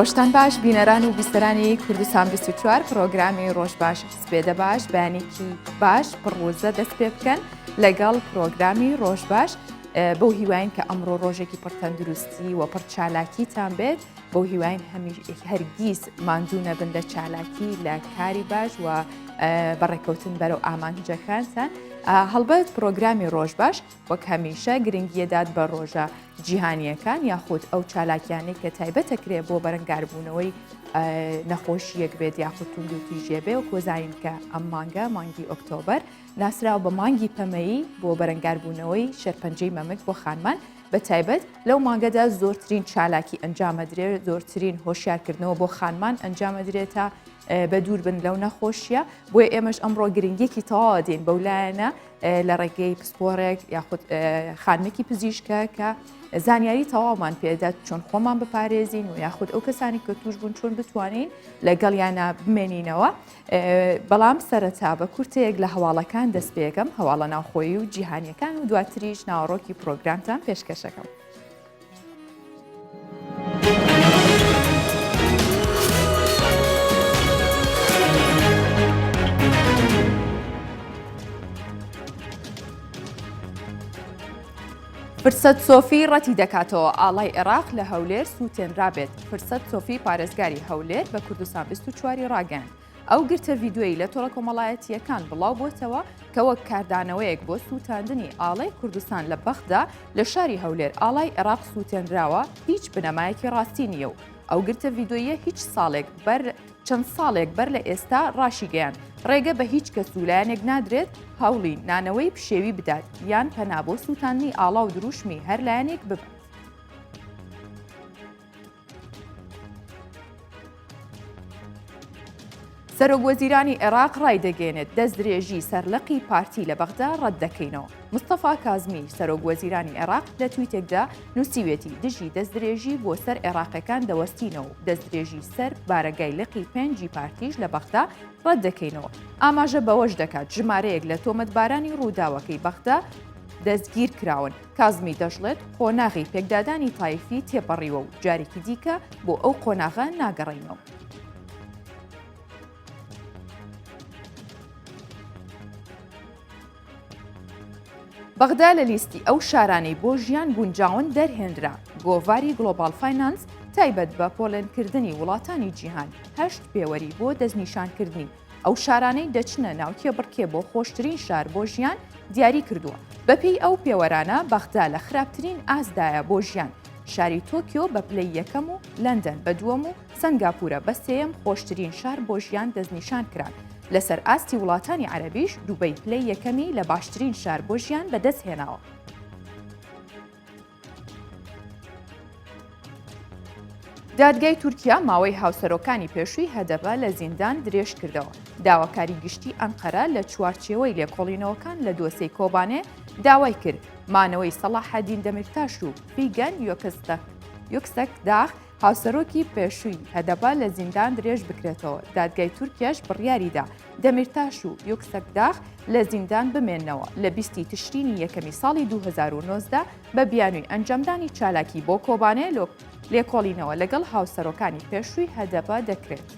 ڕۆژتان باش بینەران و بیسەرانی کوردستان 24 پرۆگرامی ڕۆژ باش سپێدە باش بەیانێکی باش پڕوزە دەست پێ بکەن لەگەڵ پرۆگرامی ڕۆژ باش بەو هیواین کە ئەمڕۆ ڕۆژێکی پڕتەندروستی و پڕ چالاکیتان بێت بەو هیواین هەمیش هەرگیز ماندوو نەبن لە چالاکی لە کاری باش و بەڕێکەوتن بەرەو ئامانجەکانتان هەڵبەت پرۆگرامی ڕۆژ باش وەک هەمیشە گرنگیەدات بە ڕۆژە جیهانیەکان یاخود ئەو چالاکیانەی کە تایبەتەکرێ بۆ بەرەنگاربوونەوەی نەخۆشیەک بێت یاخود توندوتیژیە بێ و کۆزانین کە ئەم مانگە مانگی ئۆکتۆبەر ناسراوە بە مانگی پەمەیی بۆ بەرەنگاربوونەوەی شێرپەنجەی مەمک بۆ خانمان بە تایبەت لەو مانگەدا زۆرترین چالاکی ئەنجامەدرێ زۆرترین هۆشیارکردنەوە بۆ خانمان ئەنجامەدرێت تا بە دوور بن لەو نەخۆشیە بۆیە ئێمەش ئەمڕۆ گرنگیەکی تەواوە دێن بەو لایەنە لە ڕێگەی پسپۆڕێک یاخود خانمێکی پزیشکە کە زانیاری تەواومان پێدات چۆن خۆمان بپارێزین و یاخود ئەو کەسانی کە توش بوون چۆن بتوانین لەگەڵیانە بمێنینەوە بەڵام سەرەتا بە کورتەیەک لە هەواڵەکان دەست پێکەم هەواڵە ناوخۆیی و جیهانیەکان و دواتریش ناوەڕۆکی پرۆگرامتان پێشکەشەکەم. فرسەت سۆفی ڕەتی دەکاتەوە ئاڵای عێراق لە هەولێر سووتێنرابێت فرسەت سۆفی پارێزگاری هەولێر بە کوردستان 24 ڕاگەیاند ئەو گرتە ڤیدیۆیی لە تۆڕە کۆمەڵایەتییەکان بڵاو بۆتەوە کە وەک کاردانەوەیەک بۆ سووتاندنی ئاڵای کوردستان لە بەغدا لە شاری هەولێر ئاڵای عێراق سووتێنراوە هیچ بنەمایەکی ڕاستی نییە و ئەو گرتە ڤیدیۆییە هیچ ساڵێک بەر چەند ساڵێک بەر لە ئێستا ڕاشیگەیاند ڕێگە بە هیچ کەس و لایەنێک نادرێت هەوڵی نانەوەی پشێوی بدات یان پەنا بۆ سووتاندنی ئاڵا و دروشمی هەر لایەنێک ببات. سەرۆک وەزیرانی عێراق ڕایدەگەیەنێت، دەستدرێژی سەر لقی پارتی لە بەغدا ڕەتدەکەینەوە. مستەفا کازمی، سەرۆک وەزیرانی عێراق لە تویتێکدا نووسیویەتی، دژی دەستدرێژی بۆ سەر عێراقیەکان دەوەستینەوە و دەستدرێژی سەر بارەگای لقی پێنجی پارتیش لە بەغدا ڕەتدەکەینەوە. ئاماژە بەوەش دەکات، ژمارەیەک لە تۆمەتبارانی ڕووداوەکەی بەغدا دەستگیرکراون. کازمی دەشڵێت، قۆناغی پێکدادانی تایفی تێپەڕیوە و جارێکی دیکە بۆ ئەو قۆناغە ناگەڕێینەوە. بەغدا لە لیستی ئەو شارانەی بۆ ژیان گونجاون دەرهێنرا. گۆڤاری گڵۆباڵ فاینانس تایبەت بە پۆلێنکردنی وڵاتانی جیهان هەشت پێوەری بۆ دەستنیشانکردنی ئەو شارانەی دەچنە ناو کێبڕکێ بۆ خۆشترین شار بۆ ژیان دیاری کردووە. بەپێی ئەو پێوەرانە بەغدا لە خراپترین ئاستدایە بۆ ژیان، شاری تۆکیۆ بە پلەی یەکەم و لەندەن بە دووەم و سەنگاپورە بە سێیەم خۆشترین شار بۆ ژیان دەستنیشان کران. لەسەر ئاستی وڵاتانی عەرەبیش دوبەی پلەی یەکەمی لە باشترین شار بۆ ژیان بەدەستهێناوە. دادگای تورکیا ماوەی هاوسەرۆکانی پێشووی هەدەپە لە زیندان درێژکردەوە. داواکاری گشتی ئەنقەرە لە چوارچێوەی لێکۆڵینەوەکان لە دۆسێی کۆبانێ داوای کرد مانەوەی سەڵاحەدین دەمیرتاش و فیگەن یوکسەکداغ هاوسەرۆکی پێشووی هەدەپە لە زیندان درێژ بکرێتەوە، دادگای تورکیاش بڕیاریدا دەمیرتاش و یوکسەکداغ لە زیندان بمێننەوە لە 20 ی تشرینی یەکەمی ساڵی 2019 بە بیانووی ئەنجامدانی چالاکی بۆ کۆبانێ لێکۆڵینەوە لەگەڵ هاوسەرۆکانی پێشووی هەدەپە دەکرێت.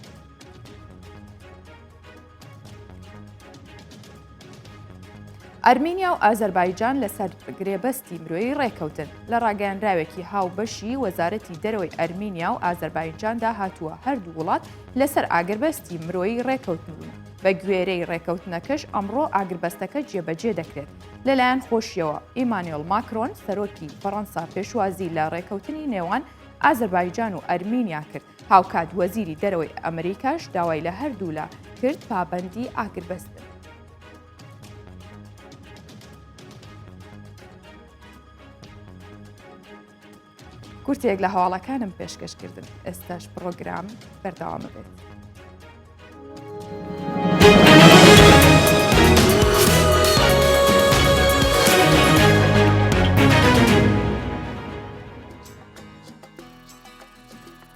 ئەرمینیا و ئازەربایجان لەسەر گرێبەستی مرۆیی ڕێکەوتن. لە ڕاگەیەنراوێکی هاوبەشی وەزارەتی دەرەوەی ئەرمینیا و ئازەربایجاندا هاتووە هەردوو وڵات لەسەر ئاگربەستی مرۆیی ڕێکەوتن و بە گوێرەی ڕێکەوتنەکەش ئەمڕۆ ئاگربەستەکە جێبەجێ دەکرێت. لەلایەن خۆشیەوە ئیمانوێڵ ماکرۆن سەرۆکی فەڕەنسا پێشوازی لە ڕێکەوتنی نێوان ئازەربایجان و ئەرمینیا کرد. هاوکات وەزیری دەرەوەی ئەمریکاش داوای لە هەردوولا کرد پابەندی ئاگربەست بن. کورتەیەک لە هەواڵەکانم پێشکەش کردن ئێستاش پڕۆگرام بەردەوامە بێت.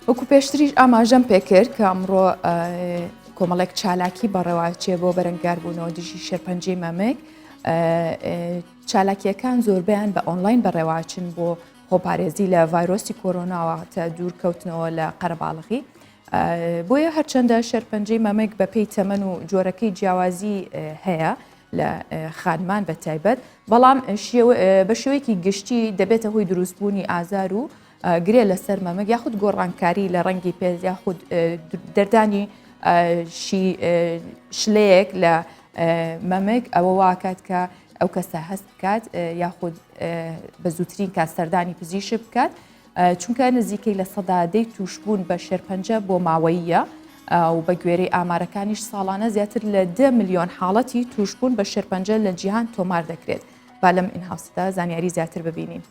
وەکو پێشتریش ئاماژەم پێکرد کە ئەمڕۆ کۆمەڵێک چالاکی بەڕێواچێ بۆ بەرەنگاربوونەوە دژی شێرپەنجەی مەمک چالاکیەکان زۆربیان بە ئۆنلاین بەڕێواچن بۆ خۆپارێزی لە ڤایرۆسی کۆرۆناوە تە دوور کەوتنەوە لە قەرەباڵغی. بۆیە هەرچەندە شێرپەنجەی مەمک بە پێی تەمەن و جۆرەکەی جیاوازی هەیە لە خانمان بە تایبەت، بەڵام بە شێوەیەکی گشتی دەبێتە هۆی دروستبوونی ئازار و گرێ لەسەر مەمک یاخود گۆڕانکاری لە ڕەنگی پێست یاخود دەردانی شلەیەک لە مەمک ئەوە واکات کە ئەو کەسە هەست بکات یاخود بە زووترین کات سەردانی پزیشک بکات چونکە نزیکەی 10% تووشبوون بە شێرپەنجە بۆ ماوەییە و بە گوێرەی ئامارەکانیش ساڵانە زیاتر لە 10 ملیۆن حاڵەتی تووشبوون بە شێرپەنجە لە جیهان تۆمار دەکرێت با لەم in-house ەدا زانیاری زیاتر ببینین.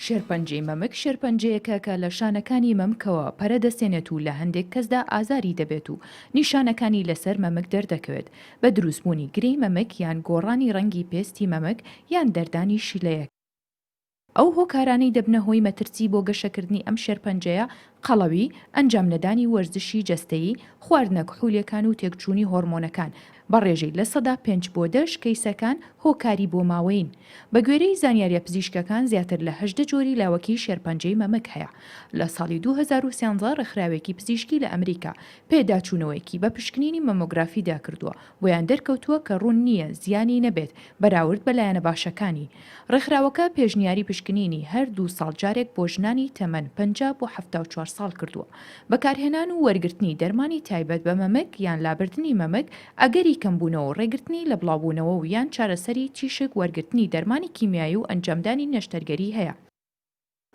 شێرپەنجەی مەمک شێرپەنجەیەکە کە لە شانەکانی مەمکەوە پەرە دەستێنێت و لە هەندێک کەسدا ئازاری دەبێت و نیشانەکانی لەسەر مەمک دەردەکەوێت بە دروستبوونی گرێی مەمک یان گۆڕانی ڕەنگی پێستی مەمک یان دەردانی شلەیەک. ئەو هۆکارانەی دەبنە هۆی مەترسی بۆ گەشەکردنی ئەم شێرپەنجەیە قەڵەوی، ئەنجامنەدانی وەرزشی جەستەیی، خواردنە کحولیەکان و تێکچوونی هۆرمۆنەکان، بە ڕێژەی 5% بۆ 10 کەیسەکان هۆکاری بۆماوەیین. بە گوێرەی زانیاریە پزیشکەکان زیاتر لە 18 جۆری لاوەکی شێرپەنجەی مەمک هەیە. لە ساڵی 2013 ڕێکخراوێکی پزیشکی لە ئەمریکا پێداچوونەوەیەکی بە پشکنینی مەمۆگرافیدا کردووە بۆیان دەرکەوتووە کە ڕوون نییە زیانی نەبێت بەراورد بە لایەنە باشەکانی. ڕێکخراوەکە پێشنیاری پشکنینی هەر دوو ساڵ جارێک بۆ ژنانی تەمەن 50 بۆ 74 ساڵ کردووە. بەکارهێنان و وەرگرتنی دەرمانی تایبەت بە مەمک یان لابردنی مەمک ئەگەری کەمبوونەوە و ڕێگرتنی لە بڵاوبوونەوە و یان چارەسەری تیشک وەرگرتنی دەرمانی کیمیایی و ئەنجامدانی نەشتەرگەری هەیە.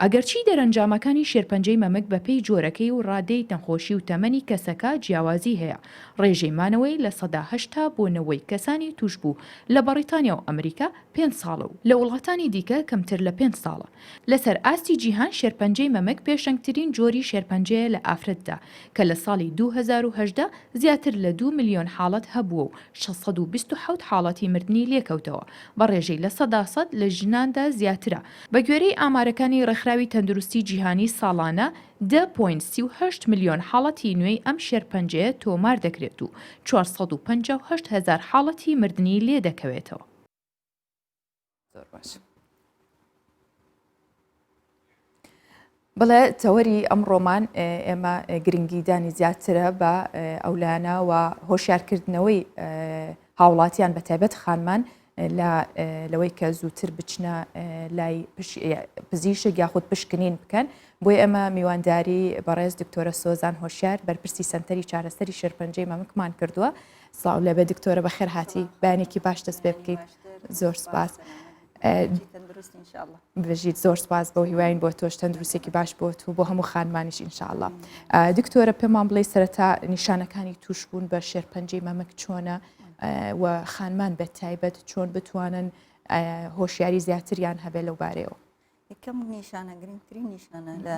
ئەگەرچی دەرەنجامەکانی شێرپەنجەی مەمک بەپێی جۆرەکەی و ڕادەی نەخۆشی و تەمەنی کەسەکە جیاوازی هەیە، ڕێژەی مانەوەی 80% بۆ نەوەی کەسانی تووشبوو لە بەڕیتانیا و ئەمریکا پێنج ساڵە و لە وڵاتانی دیکە کەمتر لە پێنج ساڵە. لەسەر ئاستی جیهان شێرپەنجەی مەمک پێشەنگترین جۆری شێرپەنجەیە لە ئافرەتدا کە لە ساڵی 2018 زیاتر لە دوو ملیۆن حاڵەت هەبووە و 627 حاڵەتی مردنی لێکەوتەوە، بە ڕێژەی 100% لە ژناندا زیاترە. بەگوێرەی ئامارەکانی ڕێکخراوی تەندروستی جیهانی ساڵانە دە point 38 ملیۆن حاڵەتی نوێی ئەم شێرپەنجەیە تۆمار دەکرێت و 458 هەزار حاڵەتی مردنی لێدەکەوێتەوە. زۆر باش. بڵێ تەوەری ئەمڕۆمان ئێمە گرنگیدانی زیاترە بە ئەولایەنە و هۆشیارکردنەوەی هاوڵاتیان بە تایبەت خانمان لەوەی کە زووتر بچنە لای پزیشک یاخود پشکنین بکەن بۆی ئەمە میوانداری بەڕێز دکتۆرە سۆزان هۆشیار بەرپرسی سنتەری چارەسەری شێرپەنجەی مەمکمان کردووە سڵاو لەبێ دکتۆرە بەخێر هاتی بەیانێکی باش دەست پێ بکەیت زۆر سپاس. بژیت زۆر سپاس بۆ هیواین بۆ تۆش تەندروستێکی باش بۆ تو بۆ هەموو خانمانیش ئینشاءاللە دکتۆرە پێمان بڵێ سەرەتا نیشانەکانی تووشبوون بە شێرپەنجەی مەمک چۆنە و خانمان بە تایبەت چۆن بتوانن هۆشیاری زیاتریان هەبێ لەو بارەیەوە. یەکەم نیشانە گرنگترین نیشانە لە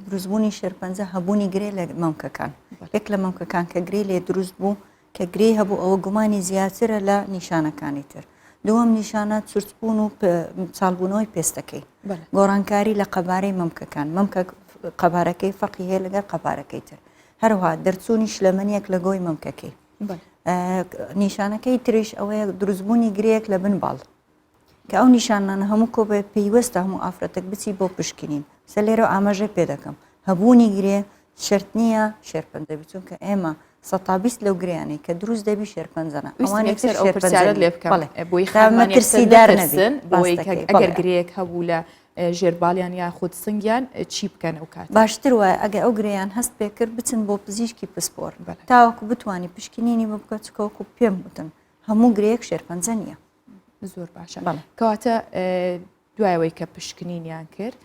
دروستبوونی شێرپەنجە هەبوونی گرێ لە مەمکەکان یەک لە مەمکەکان کە گرێ لێ دروست بوو کە گرێی هەبوو ئەوە گومانی زیاترە لە نیشانەکانی تر دووەم نیشانە چرچبوون و چاڵبوونەوەی پێستەکەی گۆڕانکاری لە قەبارەی مەمکەکان مەمکە قەبارەکەی فەرقی هەیە لەگەڵ قەبارەکەی تر هەروها دەرچوونی شلەمەنیەک لە گۆی مەمکەکەی نیشانەکەی تریش ئەوەیە دروستبوونی گرێک لە بن باڵ کە ئەو نیشانانە هەموو کۆبێ پەیوەستە هەموو ئافرەتێک بچی بۆ پشکنین سە لێرە ئاماژە پێ دەکەم هەبوونی گرێ شەرت نییە شێرپەنجە بی چونکە ئێمە 120 لەو گریانەی کە دروست دەبی شێرپەنجەنە ئەوانەی تر ئەو پرسیارت لێ بکەم بۆی خانمان مەترسیدار نەبن بۆی کە ئەگەر گرێیەک هەبوو لە ژێرباڵیان یاخود سنگیان چی بکەن ئەو کات باشتر وایە ئەگەر ئەو گرێیان هەست پێ کرد بچن بۆ پزیشکی پسپۆر تاوەکو بتوانانی پشکنینی بۆ بکە چکەوەکو پێم وتن هەموو گرێیەک شێرپەنجە نییە. زۆر باشە کەواتە دوایەوەی کە پشکنینیان کرد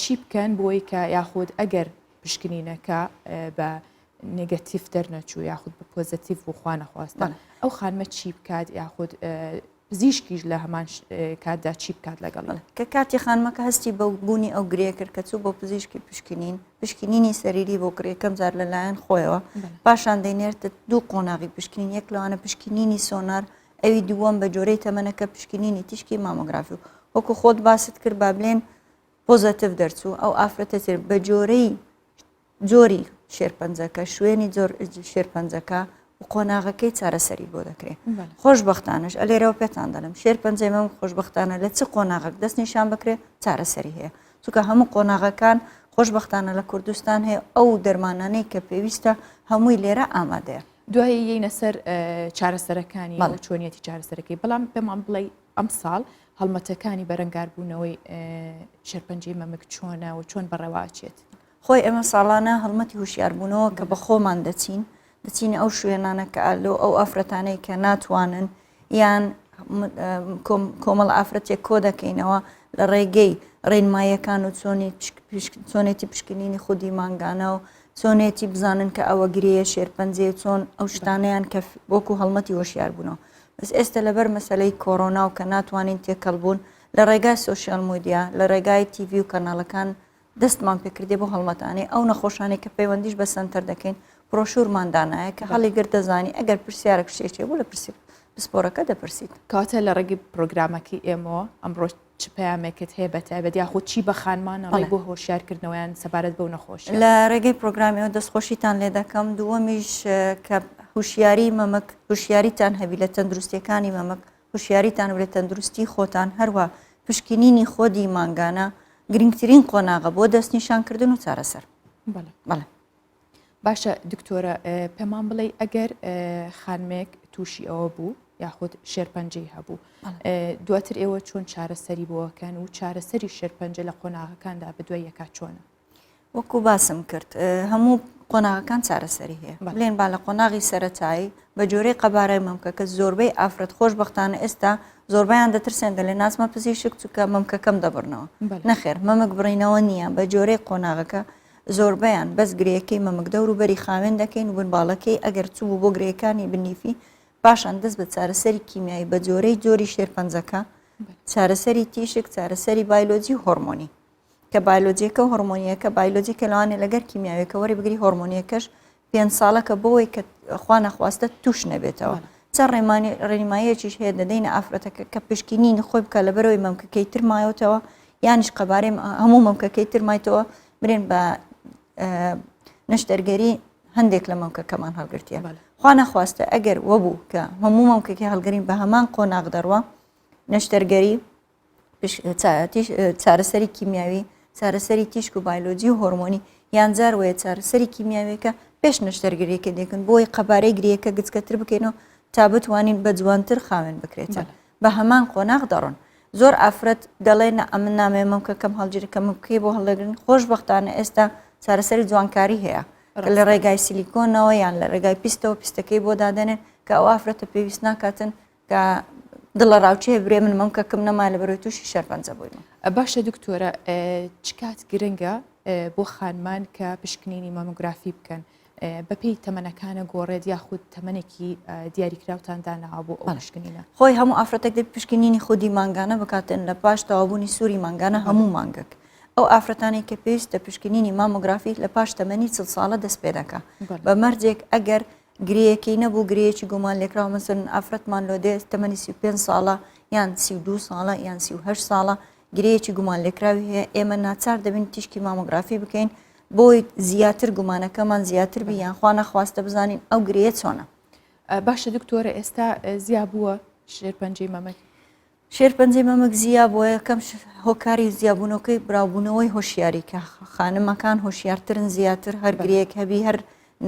چی بکەن بۆی کە یاخود ئەگەر پشکنینەکە بە negative دەرنەچوو یاخود بە positive بوو خوا نەخواستە ئەو خانمە چی بکات یاخود پزیشکیش لە هەمان کاتدا چی بکات لەگەڵ کە کاتی خانمەکە هەستی بە بوونی ئەو گرێ کرد کە چوو بۆ پزیشکی پشکنین پشکنینی سەریری بۆ کرێ یەکەم جار لەلایەن خۆیەوە پاشان دەینێرتە دوو قۆناغی پشکنین یەک لەوانە پشکنینی سۆنار ئەوی دووەم بە جۆرەی تەمەنەکە پشکنینی تیشکی مامۆگرافی و وەکو خۆت باست کرد با بلێن positive دەرچوو ئەو ئافرەتە تر بە جۆرەی جۆری شێرپەنجەکە شوێنی جۆر شێرپەنجەکە و قۆناغەکەی چارەسەری بۆ دەکرێ. خۆشبەختانەش ئەلێرەوە پێتان دەڵێم شێرپەنجەی مەمک خۆشبەختانە لە چ قۆناغێک دەستنیشان بکرێ چارەسەری هەیە. چونکە هەموو قۆناغەکان خۆشبەختانە لە کوردستان هەیە ئەو دەرمانانەی کە پێویستە هەمووی لێرە ئامادەیە. دوایی یەینە سەر چارەسەرەکانی و چۆنیەتی چارەسەرەکەی بەڵام پێمان بڵێ ئەمساڵ هەڵمەتەکانی بەرەنگاربوونەوەی شێرپەنجەی مەمک چۆنە و چۆن بەڕێوەئەچێت؟ خۆی ئێمە ساڵانە هەڵمەتی هوشیاربوونەوە کە بە خۆمان دەچین دەچینە ئەو شوێنانە کە لۆ ئەو ئافرەتانەی کە ناتوانن یان کۆمەڵ ئافرەتێک کۆ دەکەینەوە لە ڕێگەی ڕێنماییەکان و چۆنی چۆنێتی پشکنینی خودی مانگانە و چۆنێتی بزانن کە ئەوە گرێیە شێرپەنجەیە چۆن ئەو شتانەیان کە وەکو هەڵمەتی هۆشیار بوونەوە بەس ئێستا لەبەر مەسلەی کۆرۆنا و کە ناتوانین تێکەڵ بوون لە ڕێگای social media لە ڕێگای TV و کەناڵەکان دەستمان پێکردێ بۆ هەڵمەتانەی ئەو نەخۆشانەی کە پەیوەندیش بە سەنتەر دەکەین پرۆشورمان دانایە کە هەڵی گرت دەزانی ئەگەر پرسیارێک شتێک بوو لە پرسی پسپۆرەکە دەپرسیت. کەواتە لە ڕێگەی پرۆگرامەکەی ئێمەوە ئەمڕۆ چ پەیامێکت هەیە بە تایبەت یاخود چی بە خانمان ئەڵێی بۆ هۆشیارکردنەوەیان سەبارەت بەو نەخۆشیە؟ لە ڕێگەی پرۆگرامیەوە دەستخۆشیتان لێ دەکەم دووەمیش کە هوشیاری مەمک هوشیاریتان هەبی لە تەندروستیەکانی مەمک هوشیاریتان و لە تەندروستی خۆتان هەروە پشکنینی خۆدی مانگانە گرنگترین قۆناغە بۆ دەستنیشانکردن و چارەسەر. بەڵێ. باشە دکتۆرە پێمان بڵێ ئەگەر خانمێک تووشی ئەوە بوو یاخود شێرپەنجەی هەبوو دواتر ئێوە چۆن چارەسەری بۆکەن و چارەسەری شێرپەنجە لە قۆناغەکاندا بەدوای یەکا چۆنە؟ وەکو باسم کرد هەموو قۆناغەکان چارەسەری هەیە بلێن با لە قۆناغی سەتایی بە جۆرەی قەبارەی مەمکەکە زۆربەی ئافرەت خۆشببختانە ئێستا زۆربیان دەترسێن دەلێ ناچمە پزیشک چونکە مەمکەکەم دەبڕنەوە نەخێر مەمک بڕینەوە نییە بە جۆرەی قۆناغەکە زۆربەیان بەس گرێیەکەی مەمک دەور و بەری خاوێن دەکەین و بنباڵەکەی ئەگەر چوو بۆ گرێیەکانی بنیفی پاشان دەست بە چارەسەری کیمیایی بە جۆرەی جۆری شێرپەنجەکە چارەسەری تیشک چارەسەری بایلۆجی و هۆرمۆنی کە بایلۆجیەکە و هۆرمۆنیەکە بایلۆجی کە لەوانێ لەگەر کیمیاویەکە وەری بگری هۆرمۆنیەکەش پێ ساڵە کە بۆی کە خوا نەخواستە توش نەبێتەوە چەند ڕێمانی ڕێنماییەکیش هەیە دەدەینە ئافرەتەکە کە پشکنینی خۆی بکە لەبەرەوەی مەمکەکەی تر مایەتەوە یانیش قەبارەی هەموو مەمکەکەی تر مایتەوە برێن بە نەشتەرگەری هەندێک لە مەمکەکەمان هەڵگرتیە خوا نەخواستە ئەگەر وەبوو کە هەموو مەمکەکەی هەڵگرین بە هەمان قۆناغ دەڕوە نەشتەرگەری چارەسەری کیمیاوی چارەسەری تیشک و بایلۆجی و هۆرمۆنی یان جار وەیە چارەسەری کیمیاویەکە پێش نەشتەرگەریەکە دێکن بۆی قەبارەی گرێیەکە گچکەتر بکەینەوە تا بتوانین بە جوانتر خاوێن بکرێتە بە هەمان قۆناغ دەڕۆن زۆر ئافرەت دەڵێ نە ئەمن نامێ مەمکەکەم هەڵگیرە کە مەمکەی بۆ هەڵدەگرن خۆشبەختانە ئێستا چارەسەری جوانکاری هەیە کە لە ڕێگای سیلیکۆنەوە یان لە ڕێگای پیستەوە پیستەکەی بۆ دادەنێن کە ئەو ئافرەتە پێویست ناکاتن کە دڵەڕاوکێ برێ من مەمکەکەم نەما لە بەرەوەی تووشی شێرپەنجە بووین. باشە دکتۆرە چ کات گرنگە بۆ خانمان کە پشکنینی مامۆگرافی بکەن بەپێی تەمەنەکانە گۆڕێت یاخود تەمەنێکی دیاریکراوتان داناوە بۆ ئەو پشکنینە؟ خۆی هەموو ئافرەتێک دەبێت پشکنینی خودی مانگانە بکاتن لە پاش تەواوبوونی سوری مانگانە هەموو مانگەک ئەو ئافرەتانەی کە پێویستە پشکنینی مامۆگرافی لە پاش تەمەنی چل ساڵە دەست پێ دەکا بە مەرجێک ئەگەر گرێیەکەی نەبوو گرێیەکی گومان لێکراو مەسەلەن ئافرەتمان لۆ دێ تەمەنی 35 ساڵە یان 32 ساڵە یان 38 ساڵە گرێیەکی گومان لێکراوی هەیە ئێمە ناچار دەبین تیشکی مامۆگرافی بکەین بۆی زیاتر گومانەکەمان زیاتر بی یان خوا نەخواستە بزانین ئەو گرێیە چۆنە. باشە دکتۆرە ئێستا زیا بووە شێرپەنجەی مەمک؟ شێرپەنجەی مەمک زیا بووە یەکەم هۆکاری زیابوونەکەی براوبوونەوەی هۆشیاری کە خانمەکان هۆشیارترن زیاتر هەر گرێیەک هەبی هەر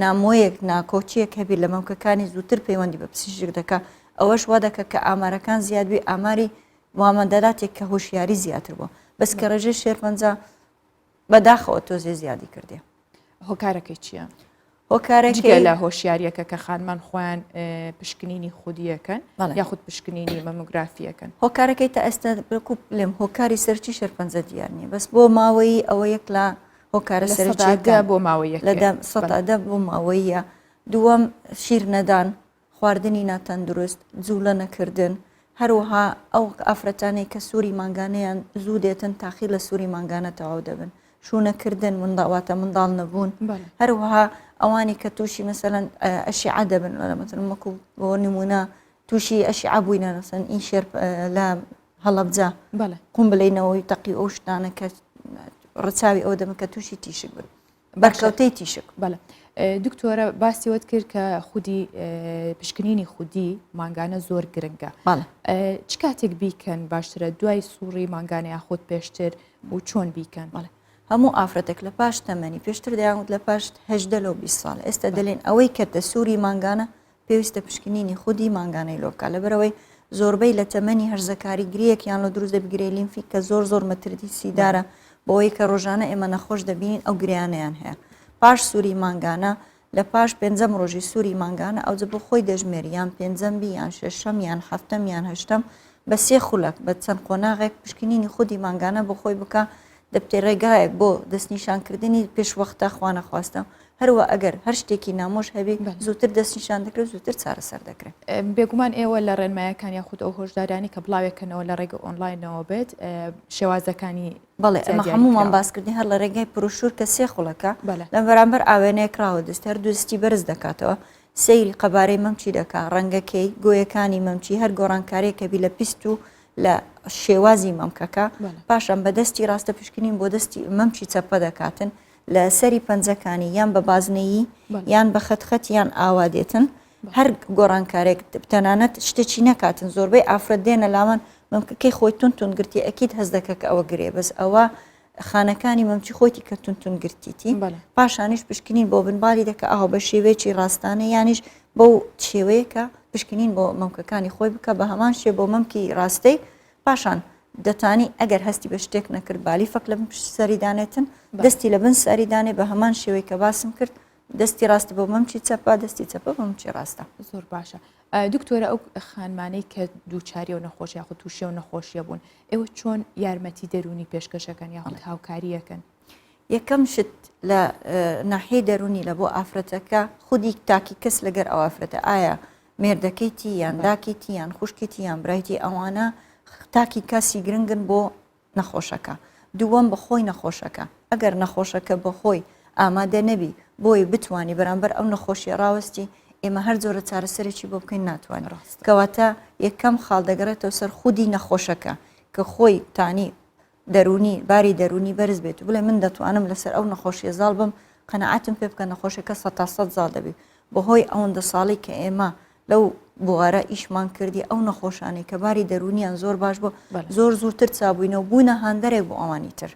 نامۆیەک ناکۆکیەک هەبی لە مەمکەکانی زووتر پەیوەندی بە پزیشک دەکا ئەوەش وا دەکە کە ئامارەکان زیادبی ئاماری وامەدەلاتێک کە هۆشیاری زیاتر بووە بەس کە ڕێژەی شێرپەنجە بەداخەوە تۆزێ زیادی کردێ. هۆکارەکەی چییە؟ هۆکارەکەی جگە لە هۆشیاریەکە کە خانمان خۆیان پشکنینی خودیەکەن یاخود پشکنینی مەمۆگرافیەکەن هۆکارەکەی تا ئێستا بەکو بلێم هۆکاری سەرچی شێرپەنجە دیار نییە بەس بۆ ماوەی ئەوە یەک لە هۆکارە سەرەکیەکە بۆ ماوەی لە سەدا بۆ ماوەیە دووەم شیر نەدان خواردنی ناتەندروست، جوڵە نەکردن، هەروەها ئەو ئافرەتانەی کە سوری مانگانەیان زوو دێتن تاخیر لە سوری مانگانە تەواو دەبن، شوو نەکردن، منداڵ واتە منداڵ نەبوون، هەروەها ئەوانی کە تووشی مەسەلەن ئەشیعە دەبن مەسەلەن وەکو بۆ نمونە تووشی ئەشیعە بووینە مەسەلەن ئی شێر لە هەڵەبجە قومبلەی نەوەی تەقی ئەو شتانە کە ڕچاوی ئەوە دەبن کە تووشی تیشک بن. بەرکەوتەی تیشک. بەڵێ دکتۆرە باسی وەت کرد کە خودی پشکنینی خودی مانگانە زۆر گرنگە چ کاتێک بیکەن باشترە دوای سوڕی مانگانە یاخود پێشتر و چۆن بیکەن؟ بەڵێ هەموو ئافرەتێک لە پاش تەمەنی پێشتر دەیانوت لە پاش هەژدە لۆ 20 ساڵ ئێستا دەلێن ئەوەی کە سوری مانگانە پێویستە پشکنینی خودی مانگانەی لۆ بکات لەبەرئەوەی زۆربەی لە تەمەنی هەرزەکاری گرێیەکیان لۆ دروست دەبی گرێی لیمفی کە زۆر زۆر مەترسیدارە بەوەی کە ڕۆژانە ئێمە نەخۆش دەبینین ئەو گرێیانەیان هەیە پاش سوری مانگانە لە پاش پێنجەم ڕۆژی سوری مانگانە ئەوجە بۆ خۆی دەژمێری یان پێنجەم بی یان شەشەم یان حەفتەم یان هەشتەم بە سێ خولەک بە چەند قۆناغێک پشکنینی خودی مانگانە بۆ خۆی بکە دەبتێ ڕێگایەک بۆ دەستنیشانکردنی پێشوەختە خوانەخواستە، هەروا ئەگەر هەر شتێکی نامۆش هەبی زووتر دەستنیشان دەکرێت و زووتر چارەسەر دەکرێت. بێگومان ئێوە لە ڕێنمایەکان یاخود ئەو هۆشدارانەی کە بڵاوێکەنەوە لە ڕێگە ئۆنلاینەوە بێت شێوازەکانی بەڵێ ئەمە هەموومان باسکردنی هەر لە ڕێگای پروشور کە سێ خولەکە لە بەرامبەر ئاوێنەیەک ڕاوەدەست هەر دووستی بەرز دەکاتەوە سەیری قەبارەی مەمکی دەکا ڕەنگەکەی گۆیەکانی مەمکی هەر گۆڕانکاریەک هەبی لە پیست و لە شێوازی مەمکەکە پاشان بە دەستی ڕاستە پشکنین بۆ دەستی مەمکی چەپە دەکاتن لە سەری پەنجەکانی یان بە بازنەیی یان بە خەتخەت یان ئاوا دێتن هەر گۆڕانکارێک تەنانەت شتێکی نەکاتن زۆربەی ئافرەت دێنە لامان مەمکەکەی خۆی تون تون گرتی ئەکید هەست دەکە کە ئەوە گرێ بەس ئەوە خانەکانی مەمکی خۆیتی کە تون تون گرتیتی پاشانیش پشکنین بۆ بنباڵی دەکە ئاو بە شێوەیەکی ڕاستانە یانیش بەو شێوەیە کە پشکنین بۆ مەمکەکانی خۆی بکە بە هەمان شێ بۆ مەمکی ڕاستەی پاشان دەتانی ئەگەر هەستی بە شتێک نەکرد بالیفەک لە بن پشت سەری دانێتن دەستی لە بن سەری دانێ بە هەمان شێوەی کە باسم کرد دەستی ڕاست بۆ مەمکی چەپە دەستی چەپە بۆ مەمکی ڕاستە. زۆر باشە دکتۆرە ئەو خانمانەی کە دووچاری و نەخۆش یاخود تووشی و نەخۆشیە بوون ئێوە چۆن یارمەتی دەروونی پێشکەشەکەن یاخود هاوکاریەکەن؟ یەکەم شت لە ناحیەی دەروونی لە بۆ ئافرەتەکە خودی تاکی کەس لەگەر ئەو ئافرەتە ئایا مێردەکەیتی یان داکیتی یان خوشکیتی یان برایتی ئەوانە تاکی کەسی گرنگن بۆ نەخۆشەکە دووەم بەخۆی نەخۆشەکە ئەگەر نەخۆشەکە بەخۆی ئامادە نەبی بۆی بتانی بەرامبەر ئەو نەخۆشیە ڕاوەستی ئێمە هەر جۆرە چارەسەرێکی بۆ بکەین ناتوانین ڕاست کەواتە یەکەم خاڵ دەگەڕێتەوە سەر خودی نەخۆشەکە کە خۆی تانی دەروونی باری دەروونی بەرز بێت و بڵێ من دەتوانم لەسەر ئەو نەخۆشیە زاڵ بم قەنەعاتم پێ بکە نەخۆشەکە سەتا سەد زاڵ دەبی بەهۆی ئەوەندە ساڵی کە ئێمە لەو بوارە ئیشمان کردی ئەو نەخۆشانەی کە باری دەروونیان زۆر باش بوو زۆر زووتر چابووینەوە بوونە هاندەرێک بۆ ئەوانی تر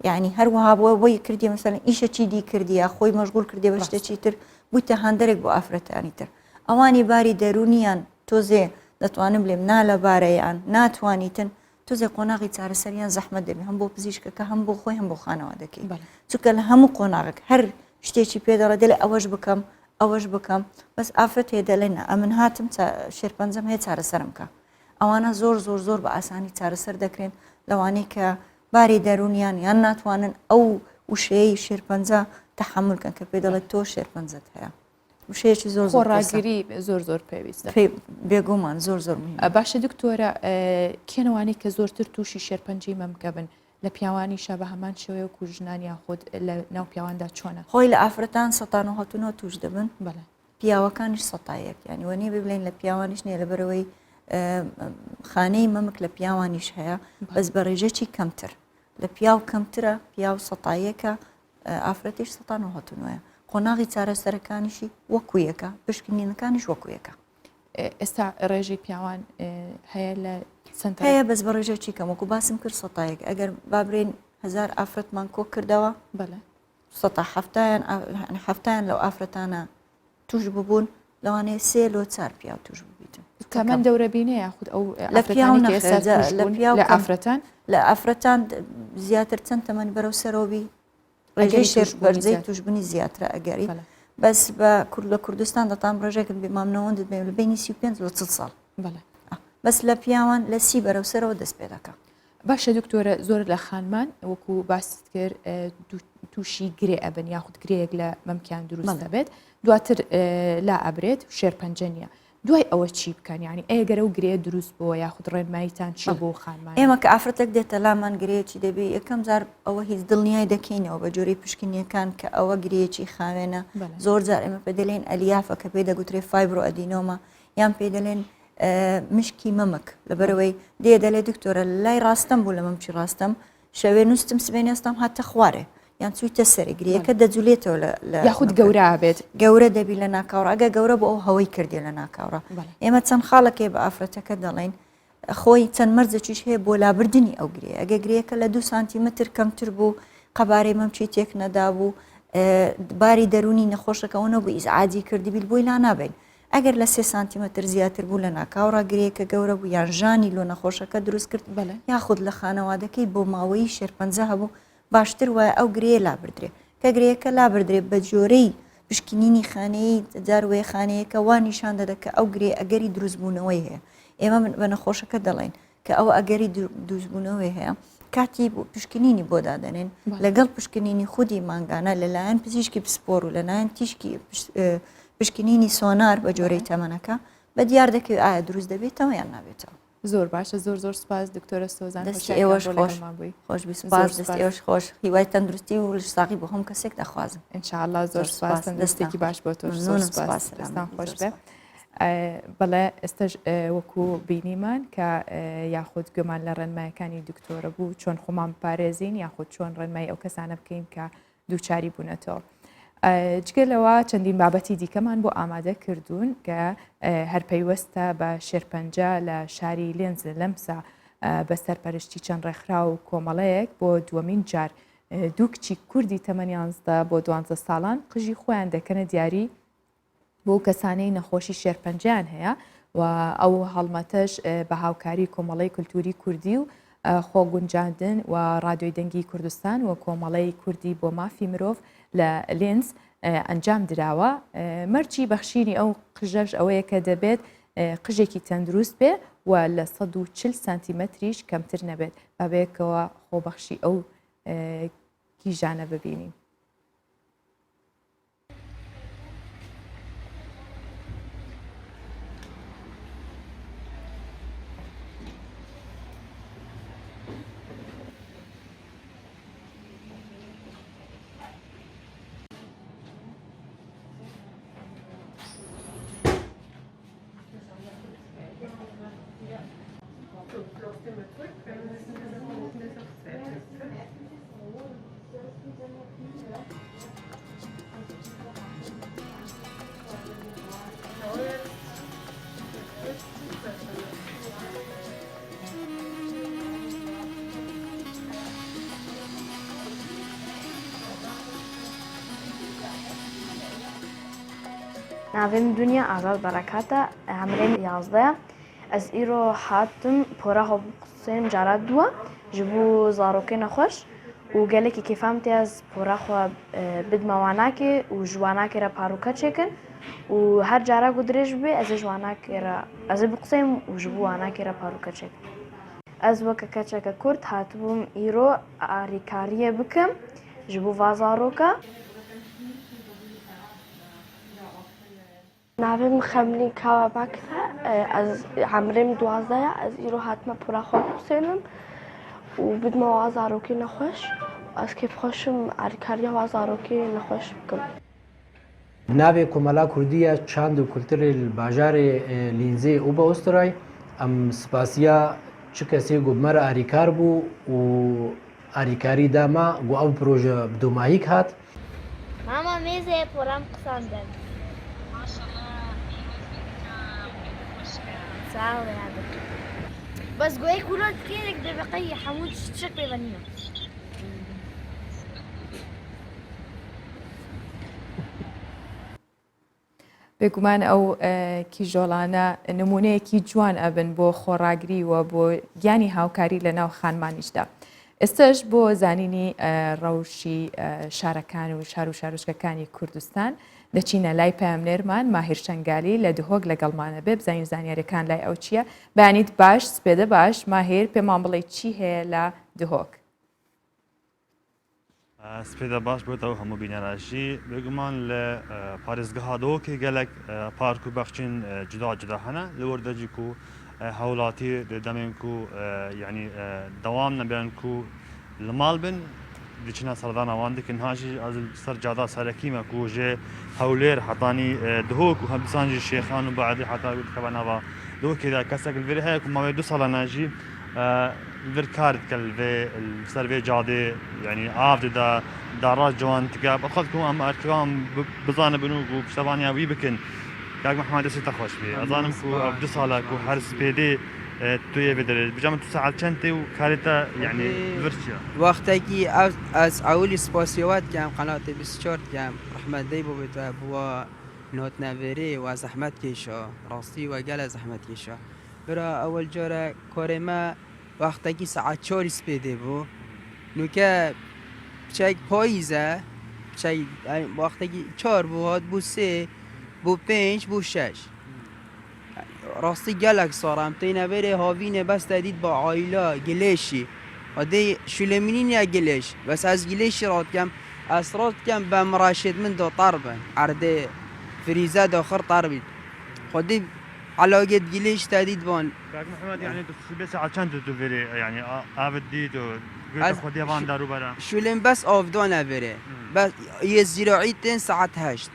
یعنی هەروەها بۆ بۆی کردی مەسەن ئیشەکی دی کردیە خۆی مەشغول کردی بە شتێکی تر بوویتە هاندەرێک بۆ ئافرەتانی تر ئەوانی باری دەروونیان تۆزێ دەتوانم بلێم نالەبارەیان ناتوانیتن تۆزێ قۆناغی چارەسەریان زەحمەت دەبێت هەم بۆ پزیشکەکە هەم بۆ خۆی هەم بۆ خانەوادەکەی چونکە لە هەموو قۆناغێک هەر شتێکی پێ دەڵێ دەلێ ئەوەش بکەم ئەوەش بکەم بەس ئافرەت هەیە دەلێ نا ئەمن هاتم شێرپەنجەم هەیە چارەسەرم کە ئەوانە زۆر زۆر زۆر بە ئاسانی چارەسەر دەکرێن لەوانەی کە باری دەروونیان یان ناتوانن ئەو وشەیەی شێرپەنجە تەحمل کەن کە پێ دەڵێت تۆ شێرپەنجەت هەیە وشەیەکی زۆر زۆر خۆڕاگری زۆر زۆر پێویستە بێگومان زۆر زۆر باشە دکتۆرە کێنەوانی کە زۆرتر تووشی شێرپەنجەی مەمکە بن لە پیاوانیشا بە هەمان شێوەیە وەکو ژنان یاخود لە ناو پیاواندا چۆنە؟ خۆی لە ئافرەتان سەتا 99 توش دەبن بەڵێ پیاوەکانیش سەتا یەک یانی وە نییە بڵێن لە پیاوانیش نییە لەبەرەوەی خانەی مەمک لە پیاوانیش هەیە بەس بە ڕێژەی کەمتر لە پیاو کەمترە پیاو سەتایەکە ئافرەتیش سەتا 99 قۆناغی چارەسەرەکانیشی وەکو یەکە پشکنینەکانیش وەکو یەکە. ئێستا ڕێژەی پیاوان هەیە لە سەنتەر؟ هەیە بەس بە ڕێژەی کەم وەکو باسم کرد سەتایەک ئەگەر با برێن هەزار ئافرەتمان کۆ کردەوە بەڵێ سەتا حەفتایان حەفتایان لەو ئافرەتانە توش ببوون لەوانەیە سێ لۆ چار پیاو توش ببیتن تەمەن دەورە بینێ یاخود ئەو لە پیاو لە پیاو لە ئافرەتان لە ئافرەتان زیاتر چەند تەمەنی بەرەو سەرەوە بی ڕێژەی شێرپەنجەی توشبوونی زیاترە ئەگەری بەس بە کورد لە کوردستان دەتان ڕێژێکم بێ مامنەوەندت بێ لە بینی 35 لە 40 ساڵ بەس لە پیاوان لە سی بەرەو سەرەوە دەست پێ دەکە. باشە دکتۆرە زۆر لە خانمان وەکو باست کرد تووشی گرێ ئەبن یاخود گرەیەک لە مەمکیان دروست دەبێت دواتر لا ئەبرێت شێرپەنجە نییە دوای ئەوە چی بکەن یانی ئەگەر ئەو گرێیە دروست بۆوە یاخود ڕێنماییتان چیە بۆ خانمان؟ ئێمە کە ئافرەتێک دێتە لامان گرێیەکی دەبی یەکەم جار ئەوە هیچ دڵنیای دەکەینەوە بە جۆرەی پشکنیەکان کە ئەوە گرێیەکی خاوێنە زۆر جار ئێمە پێ دەلێن ئەلیافە کە پێی دەگوترێ fibroadenoma یان پێی دەلێن مشکی مەمک لەبەرەوەی دێ دەلێ دکتۆرە لای ڕاستەم بوو لە مەمکی ڕاستەم شەوێ نووستم سبێنێ هەستام هاتە خوارێ. یان چوویتە سەرێ گرێیەکە دەجولێتەوە لە یاخود گەورە بێت گەورە دەبی لە ناکاوڕا ئەگە گەورە بۆ ئەو هەوەی کردێ لە ناکاوڕا ئێمە چەند خاڵەکەی بە ئافرەتەکە دەڵێین خۆی چەند مەرجێکیش هەیە بۆ لابردنی ئەو گرێ ئەگە گرێیەکە لە دو سانتیمەتر کەمتر بوو قەبارەی مەمکی تێک نەدابوو باری دەرونی نەخۆشەکەەوە نەبوو ئیزعاجی کردبیل بۆی لا نابین ئەگەر لە سێ سانتیمەتر زیاتر بوو لە ناکاوڕا گرێیەکە گەورە بوو یان ژانی لۆ نەخۆشەکە دروست کرد یاخود لە خانەوادەکەی بۆ ماوەیی شێرپەنجە هەبوو باشتر وایە ئەو گرێیە لابردرێ. کە گرێیەکە لابردرێ بە جۆرەی پشکنینی خانەیی جار وەیە خانەیەکە وا نیشان دەدە کە ئەو گرێ ئەگەری دروستبوونەوەی هەیە. ئێمە بە نەخۆشەکە دەڵێین کە ئەوە ئەگەری دروستبوونەوەی هەیە کاتی پشکنینی بۆ دادەنێن لەگەڵ پشکنینی خودی مانگانە لەلایەن پزیشکی پسپۆر و لەلایەن تیشکی پشکنینی سۆنار بە جۆرەی تەمەنەکە بە دیار دەکەوێت ئایا دروست دەبێتەوە یان نابێتەوە. زۆر باشە زۆر زۆر سپاس دکتۆرە سۆزان دەستی ئێوەش خۆش بووی خۆش بی سپاس دەستی ئێوەش خۆش هیوای تەندروستی و لەشساغی بۆ هەموو کەسێک دەخوازم ئینشاءاللە زۆر سپاس تەندروستێکی باش بۆ تۆش زۆر سپاس دەستان خۆش بێ بەڵێ ئێستش وەکو بینیمان کە یاخود گوێمان لە ڕێنمایەکانی دکتۆرە بوو چۆن خۆمان بپارێزین یاخود چۆن ڕێنمای ئەو کەسانە بکەین کە دووچاری بوونەتەوە. جگە لەوە چەندین بابەتی دیکەمان بۆ ئامادە کردوون کە هەر پەیوەستە بە شێرپەنجە لە شاری لێنز لە لەمسا بە سەرپەرشتی چەند ڕێکخراو و کۆمەڵەیەک بۆ دووەمین جار دوو کچی کوردی تەمەن 11 بۆ 12 ساڵان قژی خۆیان دەکەنە دیاری بۆ کەسانەی نەخۆشی شێرپەنجەیان هەیە و ئەو هەڵمەتەش بە هاوکاری کۆمەڵەی کولتوری کوردی و خۆگونجاندن و ڕادیۆی دەنگی کوردستان و کۆمەڵەی کوردی بۆ مافی مرۆڤ لە لێنز ئەنجام دراوە مەرجی بەخشینی ئەو قژەش ئەوەیە کە دەبێت قژێکی تەندروست بێ و لە 140 سانتیمەتریش کەمتر نەبێت بابێکەوە خۆبەخشی ئەو کیژانە ببینین. ناوێم دنیا ئازاد بەرەکاتە ئەمرێم یازدەیە ئەس ئیرۆ هاتم پۆرا هۆ سێم جارا دووە ji bo zarokê nexweş û gelekî kêfa min tê ez pora xwe bidime wanakê û ji wanakê re parûke çêkin û her cara ku dirêj bibe ez ê ji wanakê re ez ê biquseyim û ji bo wanakê re parûke çêkim. Ez weke keçeke kurd hatibûm îro arîkariyê bikim ji bo va zaroka. Navê min Xemlîn Kawa Bakir e. Ez emrê min 12 ye. Ez îro hatime pora xwe bixwînim û bidime wa zarokê nexweş. Ez kêfxweş im alîkariya wa zarokê nexweş bikim. Bi navê Komela Kurdî ya Çand û Kulturê li bajarê Lînzê û Osteray em spasiya çi kesê ku bi me re alîkar bû û Alîkarî da me ku ev proje bi domahîk hat. Mama mêzê poram qisandin. Bes goyê kûlo dikêrek dê bi qey hemû tiştek pê ve nîne. بێگومان ئەو کیژۆڵانە نمونەیەکی جوان ئەبن بۆ خۆڕاگری و بۆ گیانی هاوکاری لە ناو خانمانیشدا. ئێستش بۆ زانینی ڕەوشی شارەکان و شار و شارۆچکەکانی کوردستان دەچینە لای پەیامنێرمان ماهیر شەنگالی لە دهۆک لەگەڵمانە بێ بزانین زانیاریەکان لای ئەو چییە بەیانیت باش سپێدە باش ماهیر پێمان بڵێ چی هەیە لە دهۆک؟ سپێدە باش بۆ تەو هەموو بینەران ژی. بێگومان لە پارێزگەها دهۆکێ گەلەک پارک و بەخچین جودا جودا هەنە لە وەر دەجی کو هەوڵاتی دە دەمێن کو یعنی دەوام نەبیان کو لە ماڵ بن دچنە سەردانا وان دکن هاژی ئەز سەر جادا سەرەکیمە کو ژێ هەولێر حەتانی دهۆک و هەمدیسان ژی شێخان و بەعدی حەتا دکەڤە ناڤا دهۆکێ دا کەسەک لڤێرێ هەیە کو ماوەی دو ساڵە ناژی. vir kar dike li vê li ser vê cadê yanî av dide dara ciwan dike bi xwe ku em erkewan bizanibin û ku piştevaniya wî bikin. Kak Mihemed destê te xweş bê. Ez zanim ku ev du sal e ku her spêdê tu yê vê derê. Bija min tu saet çend tê û karê te yanî vir çi ye? Wextekî ev ez ewilî spasiya we dikim qenatê 24 dikim rehmet dey bavê te bi we nehatine vêrê we zehmet kêşa rastî we gele zehmet kêşa. Bira ewil care karê me wextekî saet çarî spêdê bû. Nûke piçek payîz e, piçek wextekî çar bû hat bû sê, bû pênc, bû şeş. Rastî gelek sar em têne vêrê havînê bes te dît ba aîla gilêşî. Xwedê şulêminî niye gilêş. Bes ez gilêşî radikem, ez radikem be mireşêd min do ter bin. Erdê firîze do xir ter bît. Xwedê Elagê digilê ji te dît van. Kak Mihemed yanî tu sibê saet çend tu vêrê yanî avit dît û guhê te xwediye van darûbera? Şûlên bes avdan e vêrê. Bes yê zîraî tên saet heşt.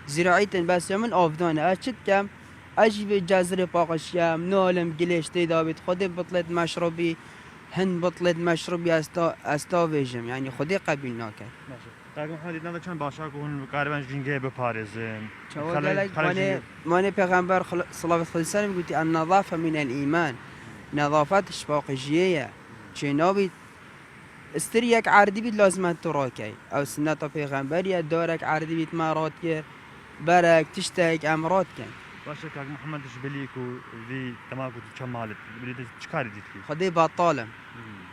Zîraî tên bes ya min avdan e. Ez çi dikem? Ez jî vê cezirê paqijkem, nalim gilê ji tê de bît. Xwedê bitlêt meşrûbî, hin bitlêt meşrûbî ez ta ez tavêjim. Yanî Xwedê qebîl nake. Kak Mihemed dîtina te çend baş e ku hûn bikaribin jîngehê biparêzin. Çawa gelek manê manê pêxember silavet Xwedê ser wî gotî En-nezafe minel îman Nezafet ji paqijiyê ye. Çê nabît Stiriyek erdî bît lazim e tu rakey. Ew sineta pêxemberî ye darek erdî bît me radikir berek tiştek em radikin. Baş e kak Mihemed ji bilî ku vî dema ku tu çe malê bilî tu çi karî dîtkî? Xwedê betal im.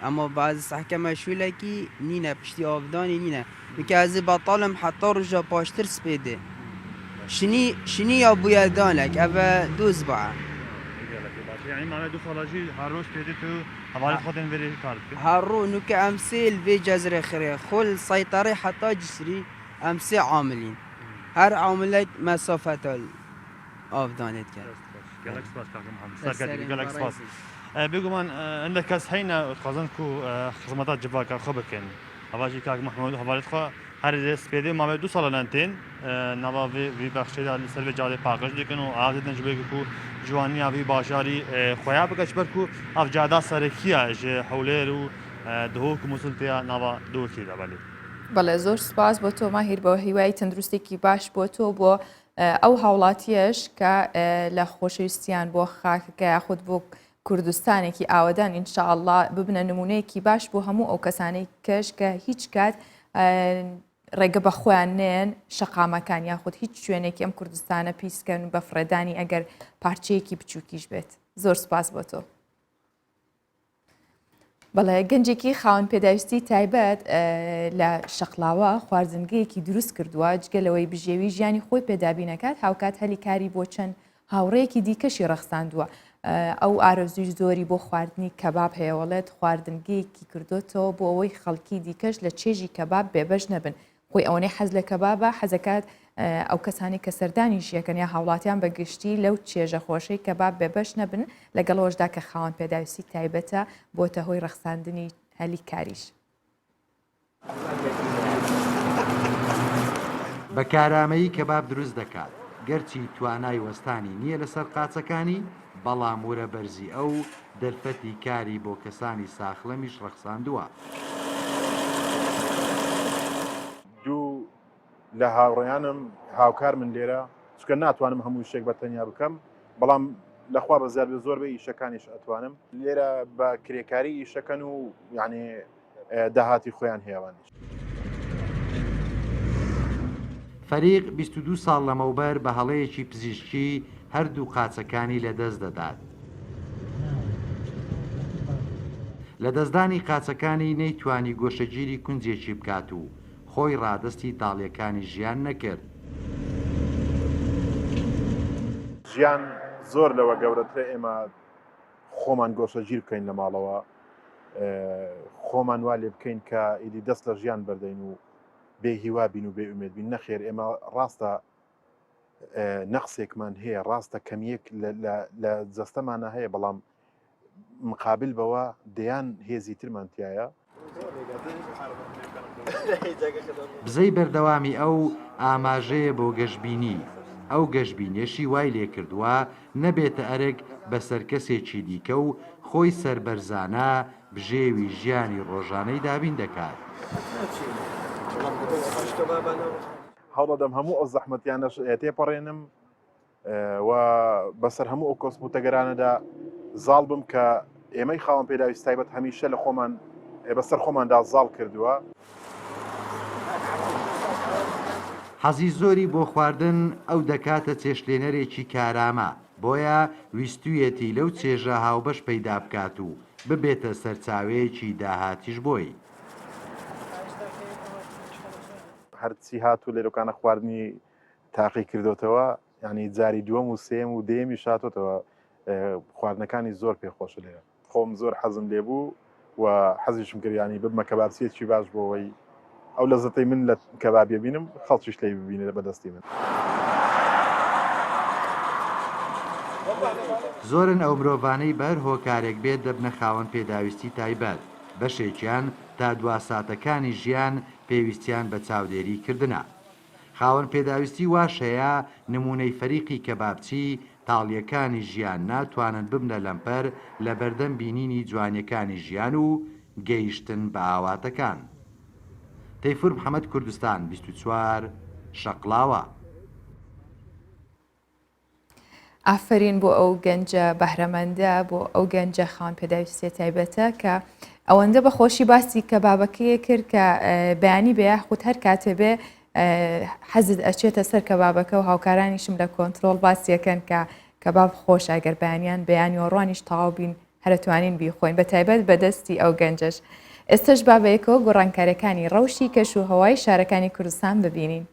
Ema bi ez sehke meşûlekî nîne piştî avdanê nîne. Weke ez ê betal im heta roja paştir spêdê. Şinî şinî ya bûye danek ev e doz ba e. Gelekî baş e. Yanî mane du sala jî her roj spêdê tu hevalê xwe tên vêrê kar dikin. Her ro nûke em sê li vê cezrê xirê xwe li seyterê heta cisrî em sê amilîn. Her amilek mesafeta li avdanê dike. Gelek spas kak Muhammed. Serketî gelek spas. Bêguman hindek kes heyne dixwazin ku xizmeta civaka xwe bikin. Heva jî kak Mehmûd hevalê xwe her dê spêdê mavê du salan tên nava vê vî bexşê de li ser vê cadê paqij dikin û av didin ji bo ku ciwaniya vî bajarî xweya bike ji ber ku ev cada serekî ye ji Hewlêr û Dihok û Musul tê ya nava Dihokê de belê. Belê zor spas بۆ تۆ ماهیر بە هیوای تەندروستێکی باش بۆ تۆ بۆ ئەو هاوڵاتیەش کە لە خۆشەویستیان بۆ خاکەکە یاخود بۆ کوردستانێکی ئاوەدان ئینشاءاللە ببنە نمونەیەکی باش بۆ هەموو ئەو کەسانەی کەش کە هیچ کات ڕێگە بە خۆیان نێن شەقامەکان یاخود هیچ شوێنێکی ئەم کوردستانە پیسکەن بە فڕێدانی ئەگەر پارچەیەکی بچووکیش بێت زۆر سپاس بۆ تۆ. بەڵێ گەنجێکی خاوەن پێداویستی تایبەت لە شەقلاوە خواردنگەیەکی دروست کردووە جگە لەوەی بژێوی ژیانی خۆی پێدابینەکات هاوکات هەلی کاری بۆ چەند هاوڕێیەکی دیکەشی ڕەخساندووە ئەو ئارەزووی زۆری بۆ خواردنی کەباب هەیە وەڵێت خواردنگەیەکی کردوتەوە بۆ ئەوەی خەڵکی دیکەش لە چێژی کەباب بێبەش نەبن خۆی ئەوەنەی حەز لە کەبابە حەزەکات ئەو کەسانی کە سەردانی ژیەکەن یا هاوڵاتیان بە گشتی لەو چێژە خۆشەی کەباب بێبەش نەبن لەگەڵەوەشدا کە خاوەن پێداویستی تایبەتە بۆتە هۆی ڕەخساندنی هەلی کاریش. بە کارامەیی کەباب دروست دەکات، گەرچی توانای وەستانی نییە لەسەر قاچەکانی، بەڵام ورە بەرزی ئەو دەرفەتی کاری بۆ کەسانی ساخلەمیش ڕەخساندووە. دوو لە هاوڕێیانم هاوکارمن لێرە، چونکە ناتوانم هەموو شتێک بە تەنیا بکەم، بەڵام لەخوا بەزیاد بێت زۆربەی ئیشەکانیش ئەتوانم. لێرە بە کرێکاری ئیشەکەن و یعنی داهاتی خۆیان هەیە ئەوانیش. فەریق 22 ساڵ لەمەوبەر بە هەڵەیەکی پزیشکی هەردوو قاچەکانی لەدەست دەدات. لەدەستدانی قاچەکانی نەیتوانی گۆشەگیری کونجێکی بکات و خۆی ڕادەستی تاڵیەکانی ژیان نەکرد. ژیان زۆر لەوە گەورەترە ئێمە خۆمان گۆشەگیر بکەین لە ماڵەوە، خۆمان وا لێ بکەین کە ئیدی دەست لە ژیان بەردەین و بێ هیوا بین و بێ ئومێد بین نەخێر ئێمە ڕاستە نەقسێکمان هەیە ڕاستە کەمیەک لە جەستەمانە هەیە بەڵام مقابل بەوە دەیان هێزی ترمان تایە. بزەی بەردەوامی ئەو ئاماژەیە بۆ گەشبینی، ئەو گەشبینیەشی وای لێکردووە نەبێتە ئەرک بەسەر کەسێکی دیکە و خۆی سەربەرزانە بژێوی ژیانی ڕۆژانەی دابین دەکات. هەوڵدەدەم هەموو ئەو زەحمەتیانەش تێپەڕێنم و بەسەر هەموو ئەو کۆسپ و تەگەرانەدا زاڵ بم کە ئێمەی خاوەن پێداویست تایبەت هەمیشە لە خۆمان بەسەر خۆماندا زاڵ کردووە. حەزی زۆری بۆ خواردن ئەو دەکاتە چێشتلێنەرێکی کارامە، بۆیە ویستویەتی لەو چێژە هاوبەش پەیدا بکات و ببێتە سەرچاوەیەکی داهاتیش بۆی. هەرچی هات و لێرۆکانە خواردنی تاقی کردۆتەوە یانی جاری دووەم و سێیەم و دەیەمیش هاتۆتەوە خواردنەکانی زۆر پێ خۆشە لێرە خۆم زۆر حەزم لێ بوو و حەزیشم کرد ینی ببمە کەبابچیەکی باش بۆەوەی ئەو لەزەتەی من لە کەبابیە بینم خەڵکیش لێی ببینێت بەدەستی من. زۆرن ئەو مرۆڤانەی بە هەر هۆکارێک بێت دەبنە خاوەن پێداویستی تایبەت، بەشێکیان تا دوا ساتەکانی ژیان پێویستیان بە چاودێری کردنە. خاوەن پێداویستی واش هەیە نموونەی فەریقی کەبابچی، تاڵییەکانی ژیان ناتوانن ببنە لەمپەر لەبەردەم بینینی جوانیەکانی ژیان و گەیشتن بە ئاواتەکان. تەیفور محەمەد کوردستان 24 شەقڵاوە. ئافەرین بۆ ئەو گەنجە بەهرەمەندە بۆ ئەو گەنجە خاوەن پێداویستیە تایبەتە کە ئەوەندە بە خۆشی باسی کە بابەکەیە کرد کە بەیانی بێ یاخود هەر کاتێ بێ حەزت ئەچێتە سەر کەبابەکە و هاوکارانیشم لە کۆنتترۆل باسیەکەن کە کەباب خۆش ئەگەر بەیانیان بەیانی و ڕوانیش تەواو بین هەرەتوانین بیخۆین بە تایبەت بەدەستی ئەو گەنجەش ئێستش با بەیەکەوە گۆڕانکاریەکانی ڕەوشی کەش و هەوای شارەکانی کوردستان ببینین.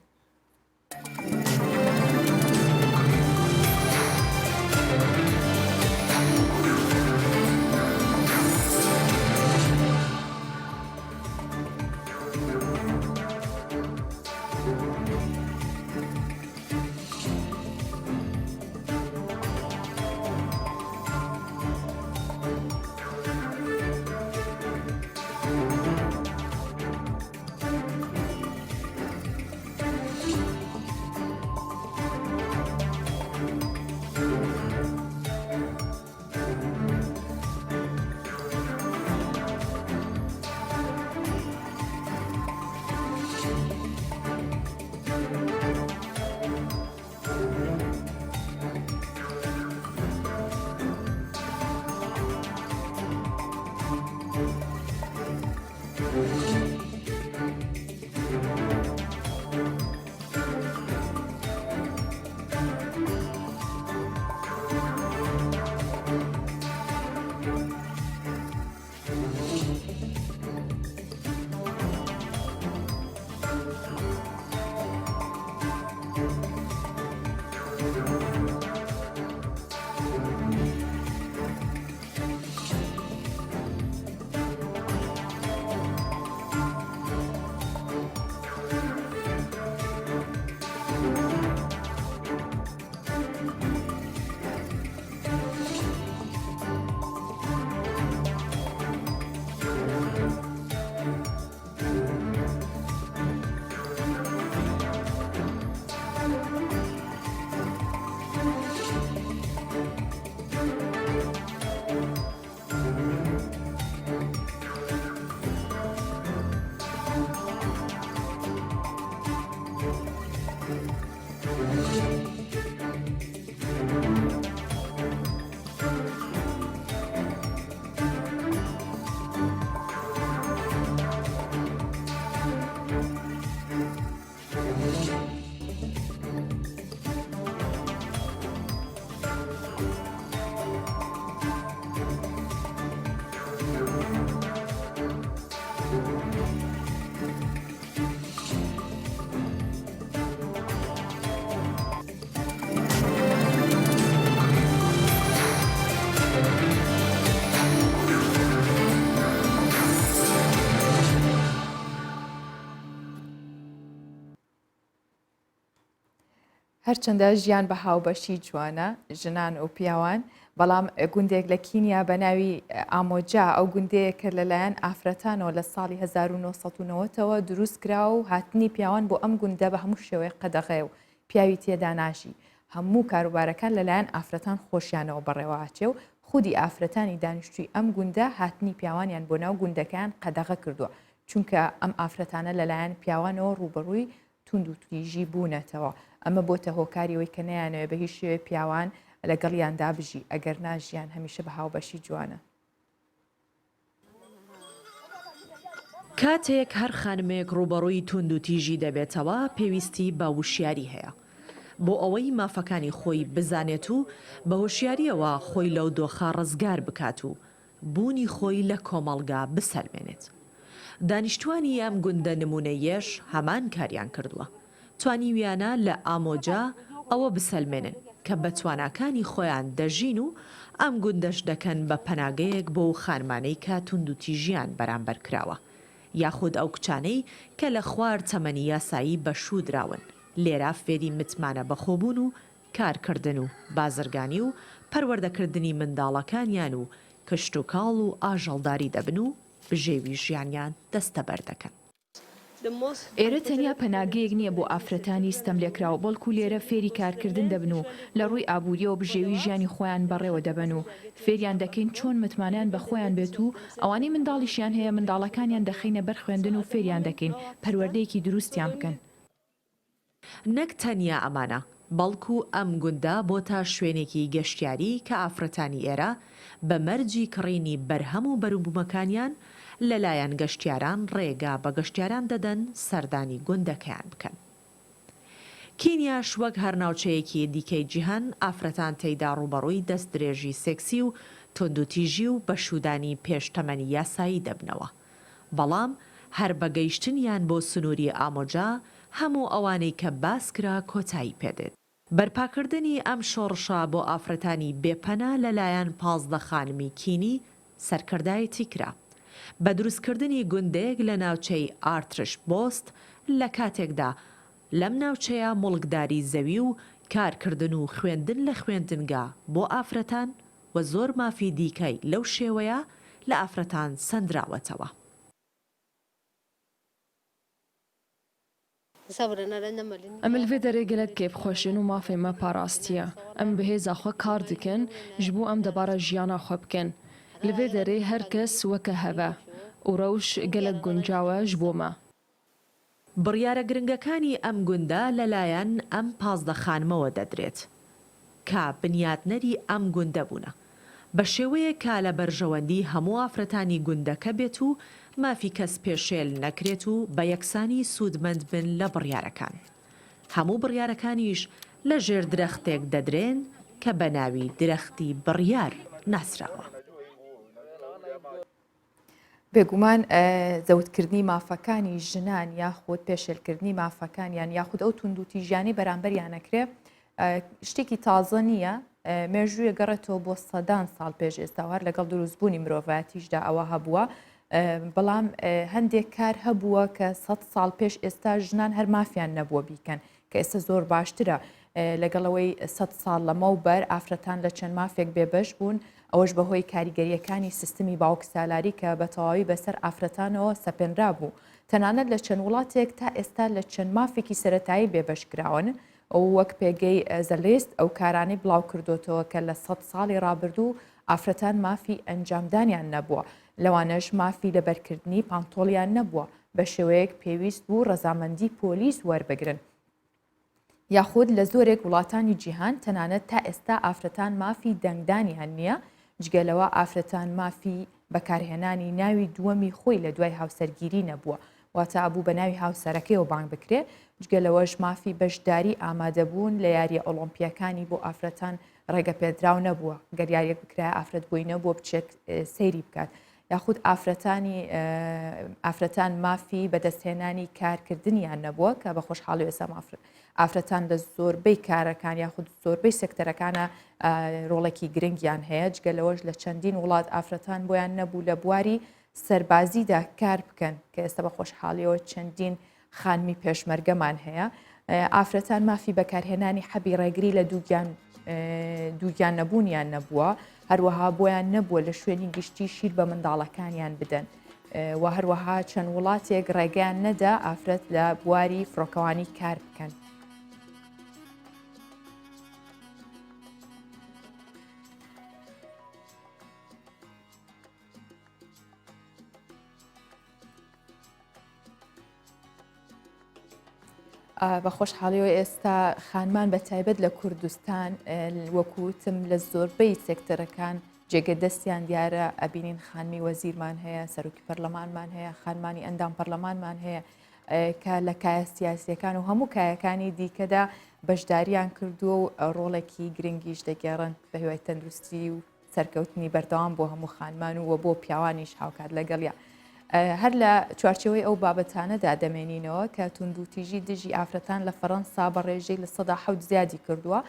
هەرچەندە ژیان بە هاوبەشی جوانە، ژنان و پیاوان، بەڵام گوندێک لە کینیا بە ناوی ئامۆجا ئەو گوندەیە کە لەلایەن ئافرەتانەوە لە ساڵی 1990ەوە دروست کرا و هاتنی پیاوان بۆ ئەم گوندە بە هەموو شێوەیەک قەدەغەیە و پیاوی تێدا ناژی هەموو کاروبارەکان لەلایەن ئافرەتان خۆشیانەوە بەڕێوەئاچێ و. خودی ئافرەتانی دانیشتووی ئەم گوندە هاتنی پیاوانیان بۆ ناو گوندەکەیان قەدەغە کردووە، چونکە ئەم ئافرەتانە لەلایەن پیاوانەوە ڕووبەڕووی توندوتیژی بوونەتەوە، ئەمە بۆتە هۆکاری ئەوەی کە نەیانەوێت بە هیچ شێوەیەک پیاوان لەگەڵیاندا بژی، ئەگەرنا ژیان هەمیشە بە هاوبەشی جوانە. کاتێک هەر خانمێک ڕووبەڕووی توندوتیژی دەبێتەوە پێویستی بە وشیاری هەیە بۆ ئەوەی مافەکانی خۆی بزانێت و بە هۆشیارییەوە خۆی لەو دۆخە ڕزگار بکات و بوونی خۆی لە کۆمەڵگا بسەلمێنێت. دانیشتوانی ئەم گوندە نموونەییەش هەمان کاریان کردووە. توانیویانە لە ئامۆجا ئەوە بسەلمێنن کە بە تواناکانی خۆیان دەژین و ئەم گوندەش دەکەن بە پەناگەیەک بۆ و خانمانەی کە توندوتیژیان بەرامبەر کراوە یاخود ئەو کچانەی کە لە خوار تەمەنی یاسایی بەشوو دراون لێرە فێری متمانە بەخۆبوون و کارکردن و بازرگانی و پەروەردەکردنی منداڵەکانیان و کشتوکاڵ و ئاژەڵداری دەبن و بژێوی ژیانیان دەستەبەر دەکەن. ئێرە تەنیا پەناگەیەک نییە بۆ ئافرەتانی ستەملێکراو، بەڵکو لێرە فێری کارکردن دەبن و لە ڕووی ئابوورییەوە بژێوی ژیانی خۆیان بەڕێوە دەبەن و فێریان دەکەین چۆن متمانەیان بە خۆیان بێت و ئەوانەی منداڵیشیان هەیە منداڵەکانیان دەخەینە بەر خوێندن و فێریان دەکەین پەروەردەیەکی دروستیان بکەن. نەک تەنیا ئەمانە، بەڵکو ئەم گوندە بۆتە شوێنێکی گەشتیاری کە ئافرەتانی ئێرە بە مەرجی کڕینی بەرهەم و بەروبومەکانیان لەلایەن گەشتیاران ڕێگا بە گەشتیاران دەدەن سەردانی گوندەکەیان بکەن. کینیاش وەک هەر ناوچەیەکی دیکەی جیهان ئافرەتان تێیدا ڕووبەڕووی دەستدرێژی سێکسی و توندوتیژی و بەشوودانی پێش تەمەنی یاسایی دەبنەوە. بەڵام هەر بە گەیشتنیان بۆ سنووری ئامۆجا هەموو ئەوانەی کە باس کرا کۆتایی پێدێت. بەرپاکردنی ئەم شۆڕشە بۆ ئافرەتانی بێ پەنا لە لایەن 15 خانمی کینی سەرکردایەتی کرا بە دروستکردنی گوندێک لە ناوچەی ئارترش بۆست لە کاتێکدا لەم ناوچەیە موڵکداری زەوی و کارکردن و خوێندن لە خوێندنگا بۆ ئافرەتان و زۆر مافی دیکەی لەو شێوەیە لە ئافرەتان سەندراوەتەوە. Em li vê derê gelek kêfxweş in û mafê me parastiye. Em bi hêza xwe kar dikin ji bo em debara jiyana xwe bikin. Li vê derê her kes weke hev e û rewş gelek guncaw e ji bo me. بڕیارە گرنگەکانی ئەم گوندە لەلایەن ئەم 15 خانمەوە دەدرێت کە بنیاتنەری ئەم گوندە بوونە، بە شێوەیەک کە لە بەرژەوەندی هەموو ئافرەتانی گوندەکە بێت و مافی کەس پێشێل نەکرێت و بە یەکسانی سوودمەند بن لە بڕیارەکان. هەموو بڕیارەکانیش لە ژێر درەختێک دەدرێن کە بە ناوی درەختی بڕیار ناسراوە. بێگومان زەوتکردنی مافەکانی ژنان یاخود پێشێلکردنی مافەکانیان یاخود ئەو توندوتیژیانەی بەرامبەریان ئەکرێ شتێکی تازە نییە مێژوویە گەڕێتەوە بۆ سەدان ساڵ پێش ئێستا هەر لەگەڵ دروستبوونی مرۆڤایەتیشدا ئەوە هەبووە بەڵام هەندێک کار هەبووە کە سە ساڵ پێش ئێستا ژنان هەر مافیان نەبووە بیکەن کە ئێستا زۆر باشترە لەگەڵەوەی سە ساڵ لەمەوبەر ئافرەتان لە چەند مافێک بێبەش بوون ئەوەش بەهۆی کاریگەرییەکانی سیستمی باوکسالاری کە بە تەواوی بەسەر ئافرەتانەوە سەپێنرابوو، تەنانەت لە چەند وڵاتێک تا ئێستا لە چەند مافێکی سەرەتایی بێبەش کراون و وەک پێگەی زە لیست ئەو کارانەی بڵاوکردۆتەوە کە لە سەد ساڵی ڕابردوو ئافرەتان مافی ئەنجامدانیان نەبووە، لەوانەش مافی لەبەرکردنی پانتۆڵیان نەبووە، بە شێوەیەک پێویست بوو ڕەزامەندی پۆلیس وەربگرن. یاخود لە زۆرێک وڵاتانی جیهان تەنانەت تا ئێستا ئافرەتان مافی دەنگدانیان نییە، جگە لەوە ئافرەتان مافی بەکارهێنانی ناوی دووەمی خۆی لە دوای هاوسەرگیری نەبووە، واتە ئەبوو بە ناوی هاوسەرەکەیەوە بانگ بکرێ، جگە لەوەش مافی بەشداری ئامادەبوون لە یارییە ئۆڵۆمپییەکانی بۆ ئافرەتان ڕێگەپێدراو نەبووە، گەر یارییەک بکرایە ئافرەت بۆی نەبووە بچێت سەیری بکات. یاخود ئافرەتانی ئافرەتان مافی بەدەستهێنانی کارکردنیان نەبووە کە بە خۆشحاڵی ئێستا ئافرەتان لە زۆربەی کارەکان یاخود زۆربەی سێکتەرەکانە ڕۆڵێکی گرنگیان هەیە جگە لەوەش لە چەندین وڵات ئافرەتان بۆیان نەبوو لە بواری سەربازیدا کار بکەن کە ئێستا بە خۆشحاڵیەوە چەندین خانمی پێشمەرگەمان هەیە ئافرەتان مافی بەکارهێنانی حەبی ڕێگری لە دووگیان دووگیان نەبوونیان نەبووە هەروەها بۆیان نەبووە لە شوێنی گشتی شیر بە منداڵەکانیان بدەن و هەروەها چەند وڵاتێک ڕێگەیان نەدا ئافرەت لە بواری فڕۆکەوانی کار بکەن. بە خۆشحاڵیەوە ئێستا خانمان بە تایبەت لە کوردستان وەکوتم لە زۆربەی سێکتەرەکان جێگە دەستیان دیارە ئەبینین خانمی وەزیرمان هەیە سەرۆکی پەرلەمانمان هەیە خانمانی ئەندام پەرلەمانمان هەیە کە لە کایە سیاسیەکان و هەموو کایەکانی دیکەدا بەشداریان کردووە و ڕۆڵێکی گرنگیش دەگێڕن بە هیوای تەندروستی و سەرکەوتنی بەردەوام بۆ هەموو خانمان و بۆ پیاوانیش هاوکات لەگەڵیا. هەر لە چوارچێوەی ئەو بابەتانەدا دەمێنینەوە کە توندوتیژی دژی ئافرەتان لە فەرەنسا بە ڕێژەی 7% زیادی کردووە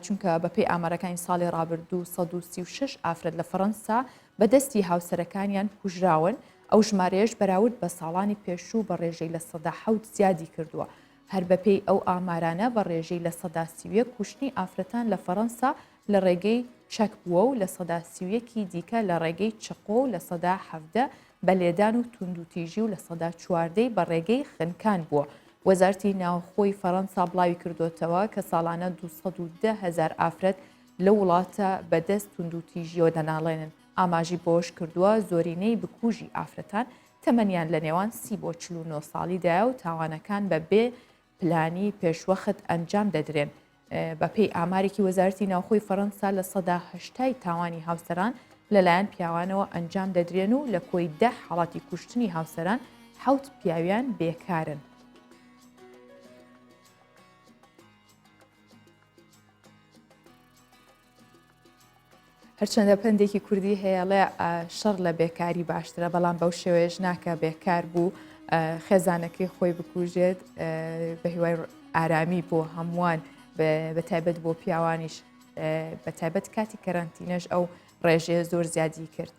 چونکە بەپێی ئامارەکانی ساڵی ڕابردوو 136 ئافرەت لە فەرەنسا بە دەستی هاوسەرەکانیان کوژراون ئەو ژمارەیەش بەراورد بە ساڵانی پێشوو بە ڕێژەی 7% زیادی کردووە هەر بەپێی ئەو ئامارانە بە ڕێژەی 31% کوشتنی ئافرەتان لە فەرەنسا لە ڕێگەی چەک بووە و 31% ی دیکە لە ڕێگەی چەقۆ و 17% بە لێدان و توندوتیژی و 14% ی بە ڕێگەی خنکان بووە. وەزارەتی ناوخۆی فەرەنسا بڵاویکردۆتەوە کە ساڵانە 210 هەزار ئافرەت لەو وڵاتە بەدەست توندوتیژیەوە دەناڵێنن. ئاماژی بەوەشکردووە، زۆرینەی بکوژی ئافرەتان تەمەنیان لە نێوان 30 بۆ 49 ساڵیدایە و تاوانەکان بە بێ پلانی پێشوەخت ئەنجام دەدرێن. بەپێی ئامارێکی وەزارەتی ناوخۆی فەرەنسا 80% تاوانی هاوسەران لەلایەن پیاوانەوە ئەنجام دەدرێن و لە کۆی دە حاڵەتی کوشتنی هاوسەران حەوت پیاویان بێکارن. هەرچەندە پەندێکی کوردی هەیە ڵێ شەڕ لە بێکاری باشترە بەڵام بەو شێوەیەش ناکە بێکار بوو خێزانەکەی خۆی بکوژێت بە هیوای ئارامی بۆ هەمووان بە تایبەت بۆ پیاوانیش بە تایبەت کاتی کەرەنتینەش ئەو ڕێژەیە زۆر زیادی کرد.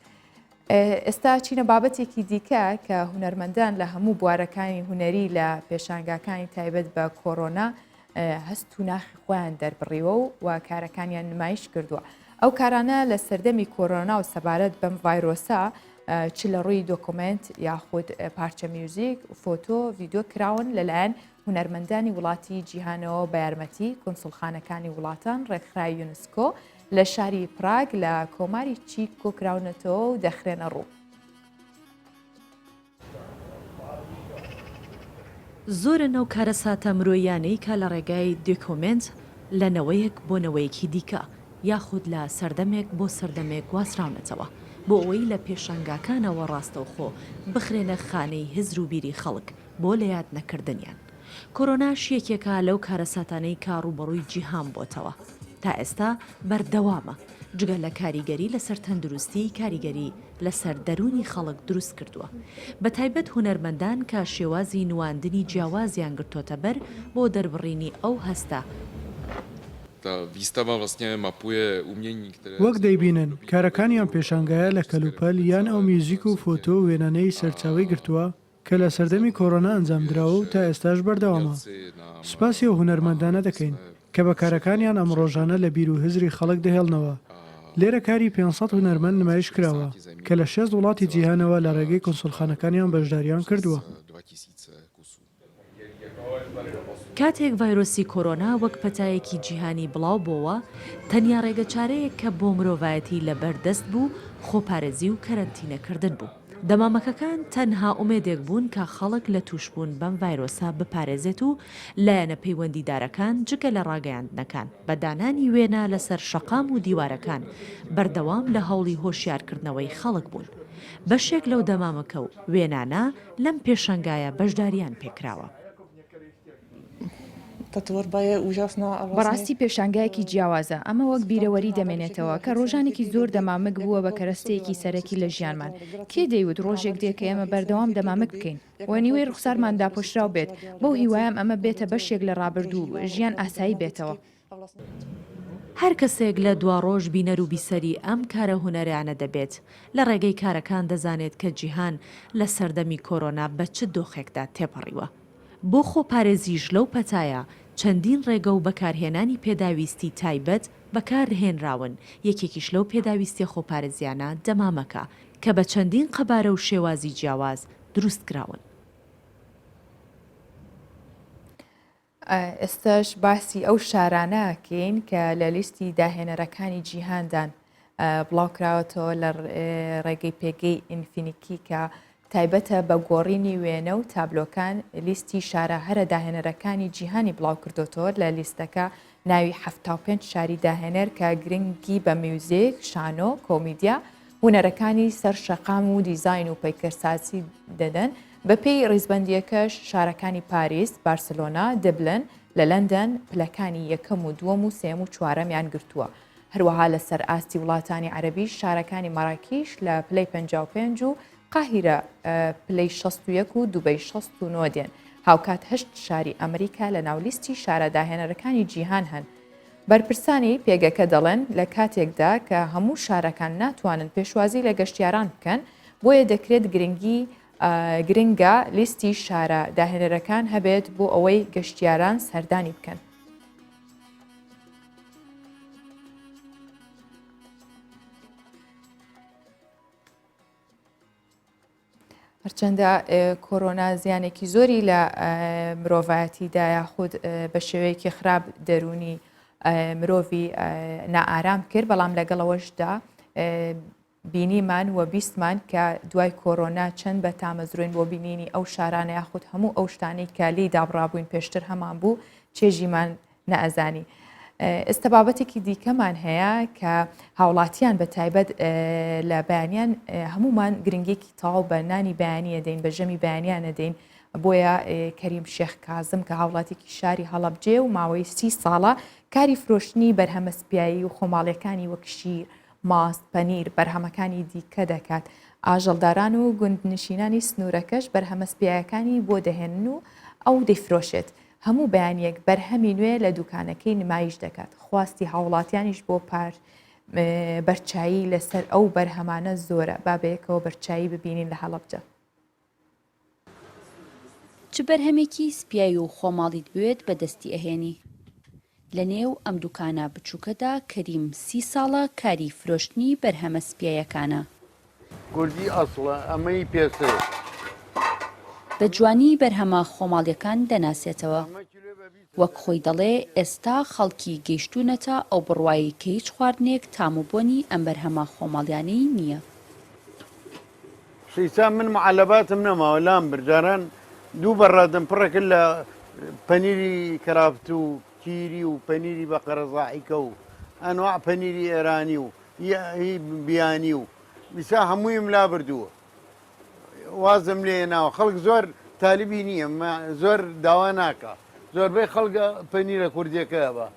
ئێستا چینە بابەتێکی دیکە کە هونەرمەندان لە هەموو بوارەکانی هونەری لە پێشانگاکانی تایبەت بە کۆرۆنا هەست و ناخی خۆیان دەربڕیوە و و کارەکانیان نمایش کردووە. ئەو کارانە لە سەردەمی کۆرۆنا و سەبارەت بەم ڤایرۆسە چ لە ڕووی دۆکۆمێنت یاخود پارچە میوزیک، فۆتۆ، ڤیدیۆ کراون لەلایەن هونەرمەندانی وڵاتی جیهانەوە بە یارمەتی کونسوڵخانەکانی وڵاتان، ڕێکخراوی یونسکۆ لە شاری پراگ لە کۆماری چیک کۆکراونەتەوە و دەخرێنە ڕوو. زۆرن ئەو کارەساتە مرۆییانەی کە لە ڕێگای دۆکۆمێنت لە نەوەیەک بۆ نەوەیەکی دیکە یاخود لە سەردەمێک بۆ سەردەمێک گواستراونەتەوە بۆ ئەوەی لە پێشانگاکانەوە ڕاستەوخۆ بخرێنە خانەی هزر و بیری خەڵک بۆ لەیاد نەکردنیان. کۆرۆناش یەکێکە لەو کارەساتانەی کە ڕووبەڕووی جیهان بۆتەوە. تا ئێستا بەردەوامە. جگە لە کاریگەری لەسەر تەندروستی کاریگەری لەسەر دەروونی خەڵک دروست کردووە. بەتایبەت هونەرمەندان کە شێوازی نواندنی جیاوازیان گرتۆتە بەر بۆ دەربڕینی ئەو هەستە. وەک دەیبینن، کارەکانی ئەم پێشانگایە لە کەلوپەل یان ئەو میوزیک و فۆتۆ و وێنانەی سەرچاوەی گرتووە کە لە سەردەمی کۆرۆنا ئەنجامدراوە و تا ئێستاش بەردەوامە. سوپاسی ئەو هونەرمەندانە دەکەین کە بە کارەکانیان ئەم ڕۆژانە لە بیر و هزری خەڵک دەهێڵنەوە. لێرە کاری 500 هونەرمەند نمایش کراوە کە لە شێست وڵاتی جیهانەوە لە ڕێگەی کونسوڵخانەکانیان بەشداریان کردووە. کاتێک ڤایرۆسی کۆرۆنا وەک پەتایەکی جیهانی بڵاو بۆوە، تەنیا ڕێگەچارەیەک کە بۆ مرۆڤایەتی لەبەر دەست بوو، خۆپارێزی و کەرەنتینەکردن بوو. دەمامەکەکان تەنها ئومێدێک بوون کە خەڵک لە تووشبوون بەم ڤایرۆسە بپارێزێت و لایەنە پەیوەندیدارەکان جگە لە ڕاگەیاندنەکان بە دانانی وێنە لەسەر شەقام و دیوارەکان بەردەوام لە هەوڵی هۆشیارکردنەوەی خەڵک بوون. بەشێک لەو دەمامەکە و وێنانە لەم پێشەنگایە بەشداریان پێکراوە. بەڕاستی پێشانگایەکی جیاوازە، ئەمە وەک بیرەوەری دەمێنێتەوە کە ڕۆژانێکی زۆر دەمامک بووە بە کەرەستەیەکی سەرەکی لە ژیانمان. کێ دەیوت ڕۆژێک دێ کە ئێمە بەردەوام دەمامک بکەین و نیوەی ڕوخسارمان داپۆشراو بێت، بەو هیوایەم ئەمە بێتە بەشێک لە ڕابردوو و ژیان ئاسایی بێتەوە. هەر کەسێک لە دواڕۆژ بینەر و بیسەری ئەم کارە هونەریانە دەبێت، لە ڕێگەی کارەکان دەزانێت کە جیهان لە سەردەمی کۆرۆنا بە چ دۆخێکدا تێپەڕیوە. بۆ خۆپارێزیش لەو پەتایە چەندین ڕێگە و بەکارهێنانی پێداویستی تایبەت بەکارهێنراون، یەکێکیش لەو پێداویستیە خۆپارێزیانە دەمامەکە، کە بە چەندین قەبارە و شێوازی جیاواز دروستکراون. ئێستاش باسی ئەو شارانە کەین کە لە لیستی داهێنەرەکانی جیهاندان بڵاوکراوەتەوە لە ڕێگەی پێگەی ئینفینیکی کە تایبەتە بە گۆڕینی وێنە و تابلۆکان، لیستی شارە هەرە داهێنەرەکانی جیهانی بڵاوکردۆتەوە، لە لیستەکە ناوی 75 شاری داهێنەر کە گرنگی بە میوزیک، شانۆ، کۆمیدیا، هونەرەکانی سەر شەقام و دیزاین و پەیکەرسازی دەدەن، بەپێی ڕیزبەندییەکەش شارەکانی پاریس، بارسلۆنا، دبلن لە لەندەن پلەکانی یەکەم و دووەم و سێیەم و چوارەمیان گرتووە. هەروەها لەسەر ئاستی وڵاتانی عەرەبیش شارەکانی مەراکیش لە پلەی 55 و قاهیرە پلەی 61 و دوبەی 69 دێن. هاوکات هەشت شاری ئەمریکا لە ناو لیستی شارە داهێنەرەکانی جیهان هەن. بەرپرسانی پێگەکە دەڵێن لە کاتێکدا کە هەموو شارەکان ناتوانن پێشوازی لە گەشتیاران بکەن، بۆیە دەکرێت گرنگی گرنگە لیستی شارە داهێنەرەکان هەبێت بۆ ئەوەی گەشتیاران سەردانی بکەن. هەرچەندە کۆرۆنا زیانێکی زۆری لە مرۆڤایەتیدا یاخود بە شێوەیەکی خراپ دەرونی مرۆڤی نائارام کرد بەڵام لەگەڵەوەشدا بینیمان و بیستمان کە دوای کۆرۆنا چەند بە تامەزرۆین بۆ بینینی ئەو شارانە یاخود هەموو ئەو شتانەی کە لێی دابڕابووین پێشتر هەمان بوو چێژیمان نەئەزانی. ئێستا بابەتێکی دیکەمان هەیە کە هاوڵاتیان بە تایبەت لە بەیانیان هەمومان گرنگێکی تەواو بە نانی بەیانیە دەین بە ژەمی بەیانیانە دەین بۆیە کەریم شێخ کازم کە هاوڵاتێکی شاری هەڵەبجێ و ماوەی سی ساڵە کاری فرۆشتنی بەرهەمە سپیایی و خۆماڵیەکانی وەک شیر ماست، پەنیر، بەرهەمەکانی دیکە دەکات، ئاژەڵداران و گوندنشینانی سنوورەکەش بەرهەمە سپیایەکانی بۆ دەهێنن و ئەو دەیفرۆشێت، هەموو بەیانییەک بەرهەمی نوێ لە دوکانەکەی نمایش دەکات، خواستی هاوڵاتیانیش بۆ پار بەرچایی لەسەر ئەو بەرهەمانە زۆرە، با بەیەکەوە بەرچایی ببینین لە هەڵەبجە. چ بەرهەمێکی سپیای و خۆماڵیت بوێت بەدەستی ئەهێنی. لە نێو ئەم دوکانە بچوکەدا کەریم سی ساڵە کاری فرۆشتنی بەرهەمە سپیایەکانە. کوردی ئەسڵە ئەمەی پێشترە. بە جوانی بەرهەمە خۆماڵیەکان دەناسێتەوە. وەک خۆی دەڵێ ئێستا خەڵکی گەیشتوونەتە ئەو بڕوایەی کە هیچ خواردنێک تام و بۆنی ئەم بەرهەمە خۆماڵیانەی نییە. سیسا من معەلەباتم نەماوە لام برد جاران دوو بەڕادم پڕە کرد لە پەنیری کەرافت و کیری و پەنیری بەقەرە زاحیکە و ئەنواع پەنیری ئێرانی و هی بیانی و ئیسا هەموویم لا بردووە وازم لێ ناوە خەڵک زۆر تالیبی نییە زۆر داوا ناکە زۆربەی خەڵگە پەنیرە کوردیەکە بە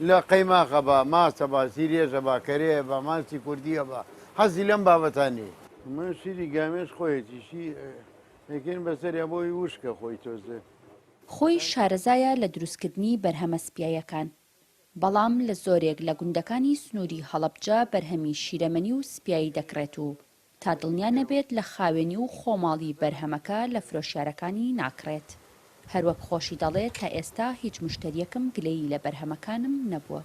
لە قەیماخە با، ماستە با، سیرێژە با، کەرێیە با، ماستی کوردییە با، حەزی لەم بابەتانەیە. من شیری گامێش خۆیەتی شی ئەکەین بەسەریا بۆی وشکە خۆی تۆزێ. خۆی شارەزایە لە دروستکردنی بەرهەمە سپیایەکان، بەڵام لە زۆرێک لە گوندەکانی سنووری هەڵەبجە بەرهەمی شیرەمەنی و سپیایی دەکڕێت و تا دڵنیا نەبێت لە خاوێنی و خۆماڵی بەرهەمەکە لە فرۆشیارەکانی ناکڕێت. هەروەک خۆشی دەڵێت تا ئێستا هیچ مشتەریەکم گلەیی لە بەرهەمەکانم نەبووە.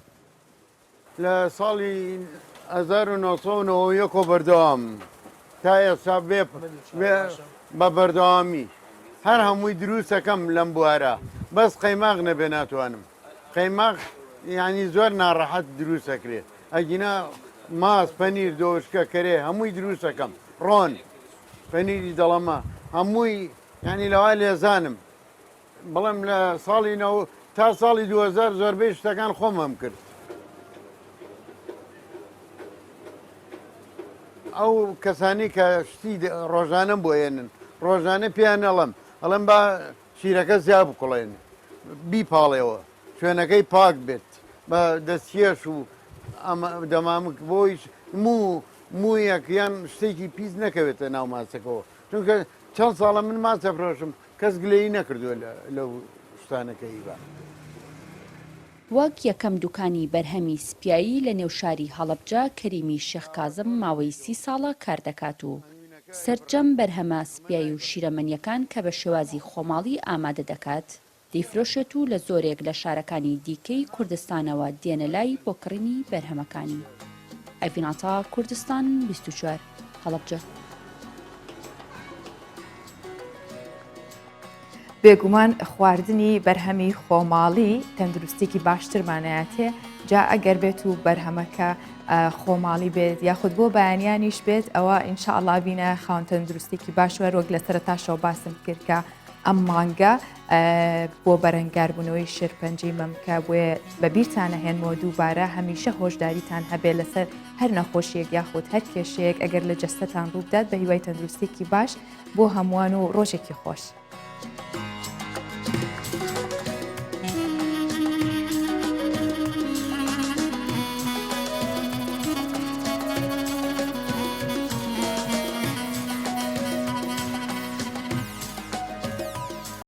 لە ساڵی 1991 ەوە بەردەوامم تا ئێستا بێ بە بەردەوامی هەر هەمووی دروستەکەم لەم بوارە بەس قەیماغ نەبێ ناتوانم. قەیماغ یانی زۆر ناڕەحەت دروست ئەکرێ ئەگینا ماست پەنیر دۆشکە کەرێ هەمووی دروست ئەکەم ڕۆن پەنیری دەڵەمە هەمووی یانی لەوا لێزانم بڵێم لە ساڵی نەوە تا ساڵی 2000 زۆربەی شتەکان خۆمم کرد ئەو کەسانی کە شتی ڕۆژانم بۆ هێنن ڕۆژانە پێیان ئەڵێم ئەڵێم با شیرەکە زیا بکوڵێن بیپاڵێوە شوێنەکەی پاک بێت بە دەستکێش و دەمامک بۆیش موو موویەک یان شتێکی پیس نەکەوێتە ناو ماسەکەوە چونکە چەند ساڵە من ماست دەفرۆشم کەس گلەیی نەکردووە لەو شتانە کە ئەیبا. وەک یەکەم دوکانی بەرهەمی سپیایی لە نێو شاری هەڵەبجە کەریمی شێخ کازم ماوەی سی ساڵە کار دەکات و سەرجەم بەرهەمە سپیایی و شیرەمەنییەکان کە بە شێوازی خۆماڵی ئامادە دەکات، دەیفرۆشێت و لە زۆرێک لە شارەکانی دیکەی کوردستانەوە دێنە لای بۆ کڕینی بەرهەمەکانی. ئەڤین عەتا، کوردستان 24، هەڵەبجە. بێگومان خواردنی بەرهەمی خۆماڵی تەندروستیکی باشترمانایەتێ جا ئەگەر بێت و بەرهەمەکە خۆماڵی بێت یاخود بۆ بەیانیانیش بێت ئەوە ئینشاءڵا بینە خاوەن تەندروستێکی باش وەک لە سەرەتاشەوە باسم کرد کە ئەم مانگە بۆ بەرەنگاربوونەوەی شێرپەنجەی مەمکە بۆیە بەبیرتانە هێنمەوە دووبارە هەمیشە هۆشداریتان هەبێ لەسەر هەر نەخۆشیەک یاخود هەر کێشەیەک ئەگەر لە جەستەتان ڕووبدات بە هیوای تەندروستێکی باش بۆ هەمووان و ڕۆژێکی خۆش.